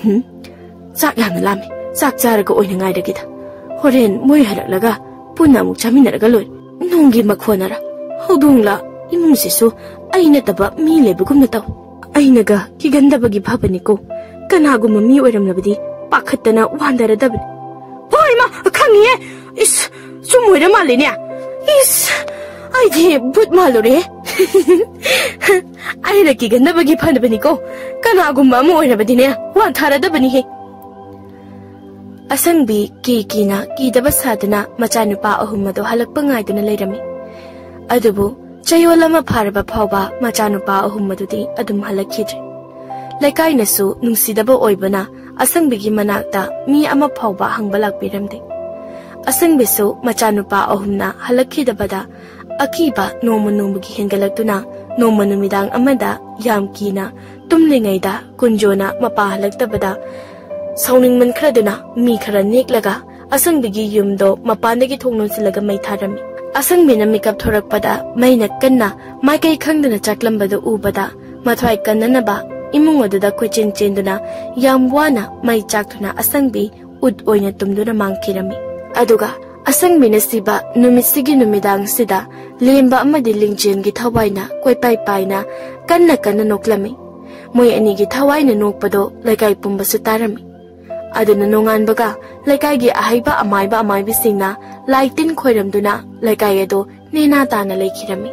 ꯍꯨꯝ, ꯆꯥꯛ ꯌꯥꯝꯅ ꯂꯥꯝꯃꯦ꯫ ꯆꯥꯛ ꯆꯥꯔꯒ ꯑꯣꯏꯅ ꯉꯥꯏꯔꯒꯦꯗ꯫ ꯍꯣꯔꯦꯟ ꯃꯣꯏ ꯍꯜꯂꯛꯂꯒ ꯄꯨꯟꯅ ꯑꯃꯨꯛ ꯆꯥꯃꯤꯟꯅꯔꯒ ꯂꯣꯏꯔꯦ꯫ ꯅꯣꯡꯒꯤ ꯃꯈꯣꯟꯅꯔ? ꯍꯧꯗꯣꯡꯂ? ꯏꯃꯨꯡꯁꯤꯁꯨ ꯑꯩ ꯅꯠꯇꯕ ꯃꯤ ꯂꯩꯕꯒꯨꯝꯅ ꯇꯧ꯫ ꯑꯩꯅꯒ ꯀꯤꯒꯟꯗꯕꯒꯤ ꯐꯕꯅꯤꯀꯣ꯫ ꯀꯅꯥꯒꯨꯝꯕ ꯃꯤ ꯑꯣꯏꯔꯝꯂꯕꯗꯤ ꯄꯥꯈꯠꯇꯅ ꯋꯥꯟꯗꯔꯗꯕꯅꯤ꯫ ꯍꯣꯏ, ꯏꯃꯥ, ꯈꯪꯉꯤꯌꯦ꯫ ꯏꯁ, ꯆꯨꯝ ꯑꯣꯏꯔ ꯃꯥꯜꯂꯦꯅꯦ꯫ ꯏꯁ, ꯑꯩꯗꯤ ꯚꯨꯠ ꯃꯥꯜꯂꯨꯔꯦ꯫ ꯑꯩꯅ ꯀꯤꯒꯟꯗꯕꯒꯤ ꯐꯅꯕꯅꯤꯀꯣ꯫ ꯀꯅꯥꯒꯨꯝꯕ ꯑꯃ ꯑꯣꯏꯔꯕꯗꯤꯅꯦ, ꯋꯥꯟꯊꯥꯔꯗꯕꯅꯤꯍꯦ꯫ ꯑꯁꯪꯕꯤ ꯀꯤ ꯀꯤꯅ ꯀꯤꯗꯕ ꯁꯥꯗꯨꯅ ꯃꯆꯥꯅꯨꯄꯥ ꯑꯍꯨꯝ ꯑꯗꯨ ꯍꯜꯂꯛꯄ ꯉꯥꯏꯗꯨꯅ ꯂꯩꯔꯝꯃꯤ꯫ ꯑꯗꯨꯕꯨ ꯆꯌꯣꯜ ꯑꯃ ꯐꯥꯔꯕ ꯐꯥꯎꯕ ꯃꯆꯥꯅꯨꯄꯥ ꯑꯍꯨꯝ ꯑꯗꯨꯗꯤ ꯑꯗꯨꯝ ꯍꯜꯂꯛꯈꯤꯗ꯭ꯔꯦ꯫ ꯂꯩꯀꯥꯏꯅꯁꯨ ꯅꯨꯡꯁꯤꯗꯕ ꯑꯣꯏꯕꯅ ꯑꯁꯪꯕꯤꯒꯤ ꯃꯅꯥꯛꯇ ꯃꯤ ꯑꯃ ꯐꯥꯎꯕ ꯍꯪꯕ ꯂꯥꯛꯄꯤꯔꯝꯗꯦ꯫ ꯑꯁꯪꯕꯤꯁꯨ ꯃꯆꯥꯅꯨꯄꯥ ꯑꯍꯨꯝꯅ ꯍꯜꯂꯛꯈꯤꯗꯕꯗ ꯑꯀꯤꯕ ꯅꯣꯡꯃ ꯅꯣꯡꯃꯒꯤ ꯍꯦꯟꯒꯠꯂꯛꯇꯨꯅ ꯅꯣꯡꯃ ꯅꯨꯃꯤꯗꯥꯡ ꯑꯃꯗ ꯌꯥꯝ ꯀꯤꯅ ꯇꯨꯝꯂꯤꯉꯩꯗ ꯀꯨꯟꯖꯣꯅ ꯃꯄꯥ ꯍꯜꯂꯛꯇꯕꯗ ꯁꯥꯎꯅꯤꯡꯃꯟꯈ꯭ꯔꯗꯨꯅ ꯃꯤ ꯈꯔ ꯅꯦꯛꯂꯒ ꯑꯁꯪꯕꯤꯒꯤ ꯌꯨꯝꯗꯣ ꯃꯄꯥꯟꯗꯒꯤ ꯊꯣꯡ ꯂꯣꯟꯁꯤꯜꯂꯒ ꯃꯩ ꯊꯥꯔꯝꯃꯤ꯫ ꯑꯁꯪꯕꯤꯅ ꯃꯤꯀꯞ ꯊꯣꯔꯛꯄꯗ ꯃꯩꯅ ꯀꯟꯅ ꯃꯥꯏꯀꯩ ꯈꯪꯗꯅ ꯆꯥꯛꯂꯝꯕꯗꯨ ꯎꯕꯗ, ꯃꯊ꯭ꯋꯥꯏ ꯀꯟꯅꯅꯕ ꯏꯃꯨꯡ ꯑꯗꯨꯗ ꯀꯣꯏꯆꯦꯟ ꯆꯦꯟꯗꯨꯅ ꯌꯥꯝ ꯋꯥꯅ ꯃꯩ ꯆꯥꯛꯇꯨꯅ ꯑꯁꯪꯕꯤ ꯎꯠ ꯑꯣꯏꯅ ꯇꯨꯝꯗꯨꯅ ꯃꯥꯡꯈꯤꯔꯝꯃꯤ꯫ ꯑꯗꯨꯒ ꯑꯁꯪꯕꯤꯅ ꯁꯤꯕ ꯅꯨꯃꯤꯠꯁꯤꯒꯤ ꯅꯨꯃꯤꯗꯥꯡꯁꯤꯗ ꯂꯦꯝꯕ ꯑꯃꯗꯤ ꯂꯤꯡꯖꯦꯜꯒꯤ ꯊꯋꯥꯏꯅ ꯀꯣꯏꯄꯥꯏ ꯄꯥꯏꯅ ꯀꯟꯅ ꯀꯟꯅ ꯅꯣꯛꯂꯝꯃꯤ꯫ ꯃꯣꯏ ꯑꯅꯤꯒꯤ ꯊꯋꯥꯏꯅ ꯅꯣꯛꯄꯗꯣ ꯂꯩꯀꯥꯏ ꯄꯨꯝꯕꯁꯨ ꯇꯥꯔꯝꯃꯤ꯫ ꯑꯗꯨꯅ ꯅꯣꯡꯉꯥꯟꯕꯒ ꯂꯩꯀꯥꯏꯒꯤ ꯑꯍꯩꯕ ꯑꯃꯥꯏꯕ ꯑꯃꯥꯏꯕꯤꯁꯤꯡꯅ ꯂꯥꯏ ꯇꯤꯟ ꯈꯣꯏꯔꯝꯗꯨꯅ ꯂꯩꯀꯥꯏ ꯑꯗꯨ ꯅꯦꯅꯥ ꯇꯥꯅ ꯂꯩꯈꯤꯔꯝꯃꯤ꯫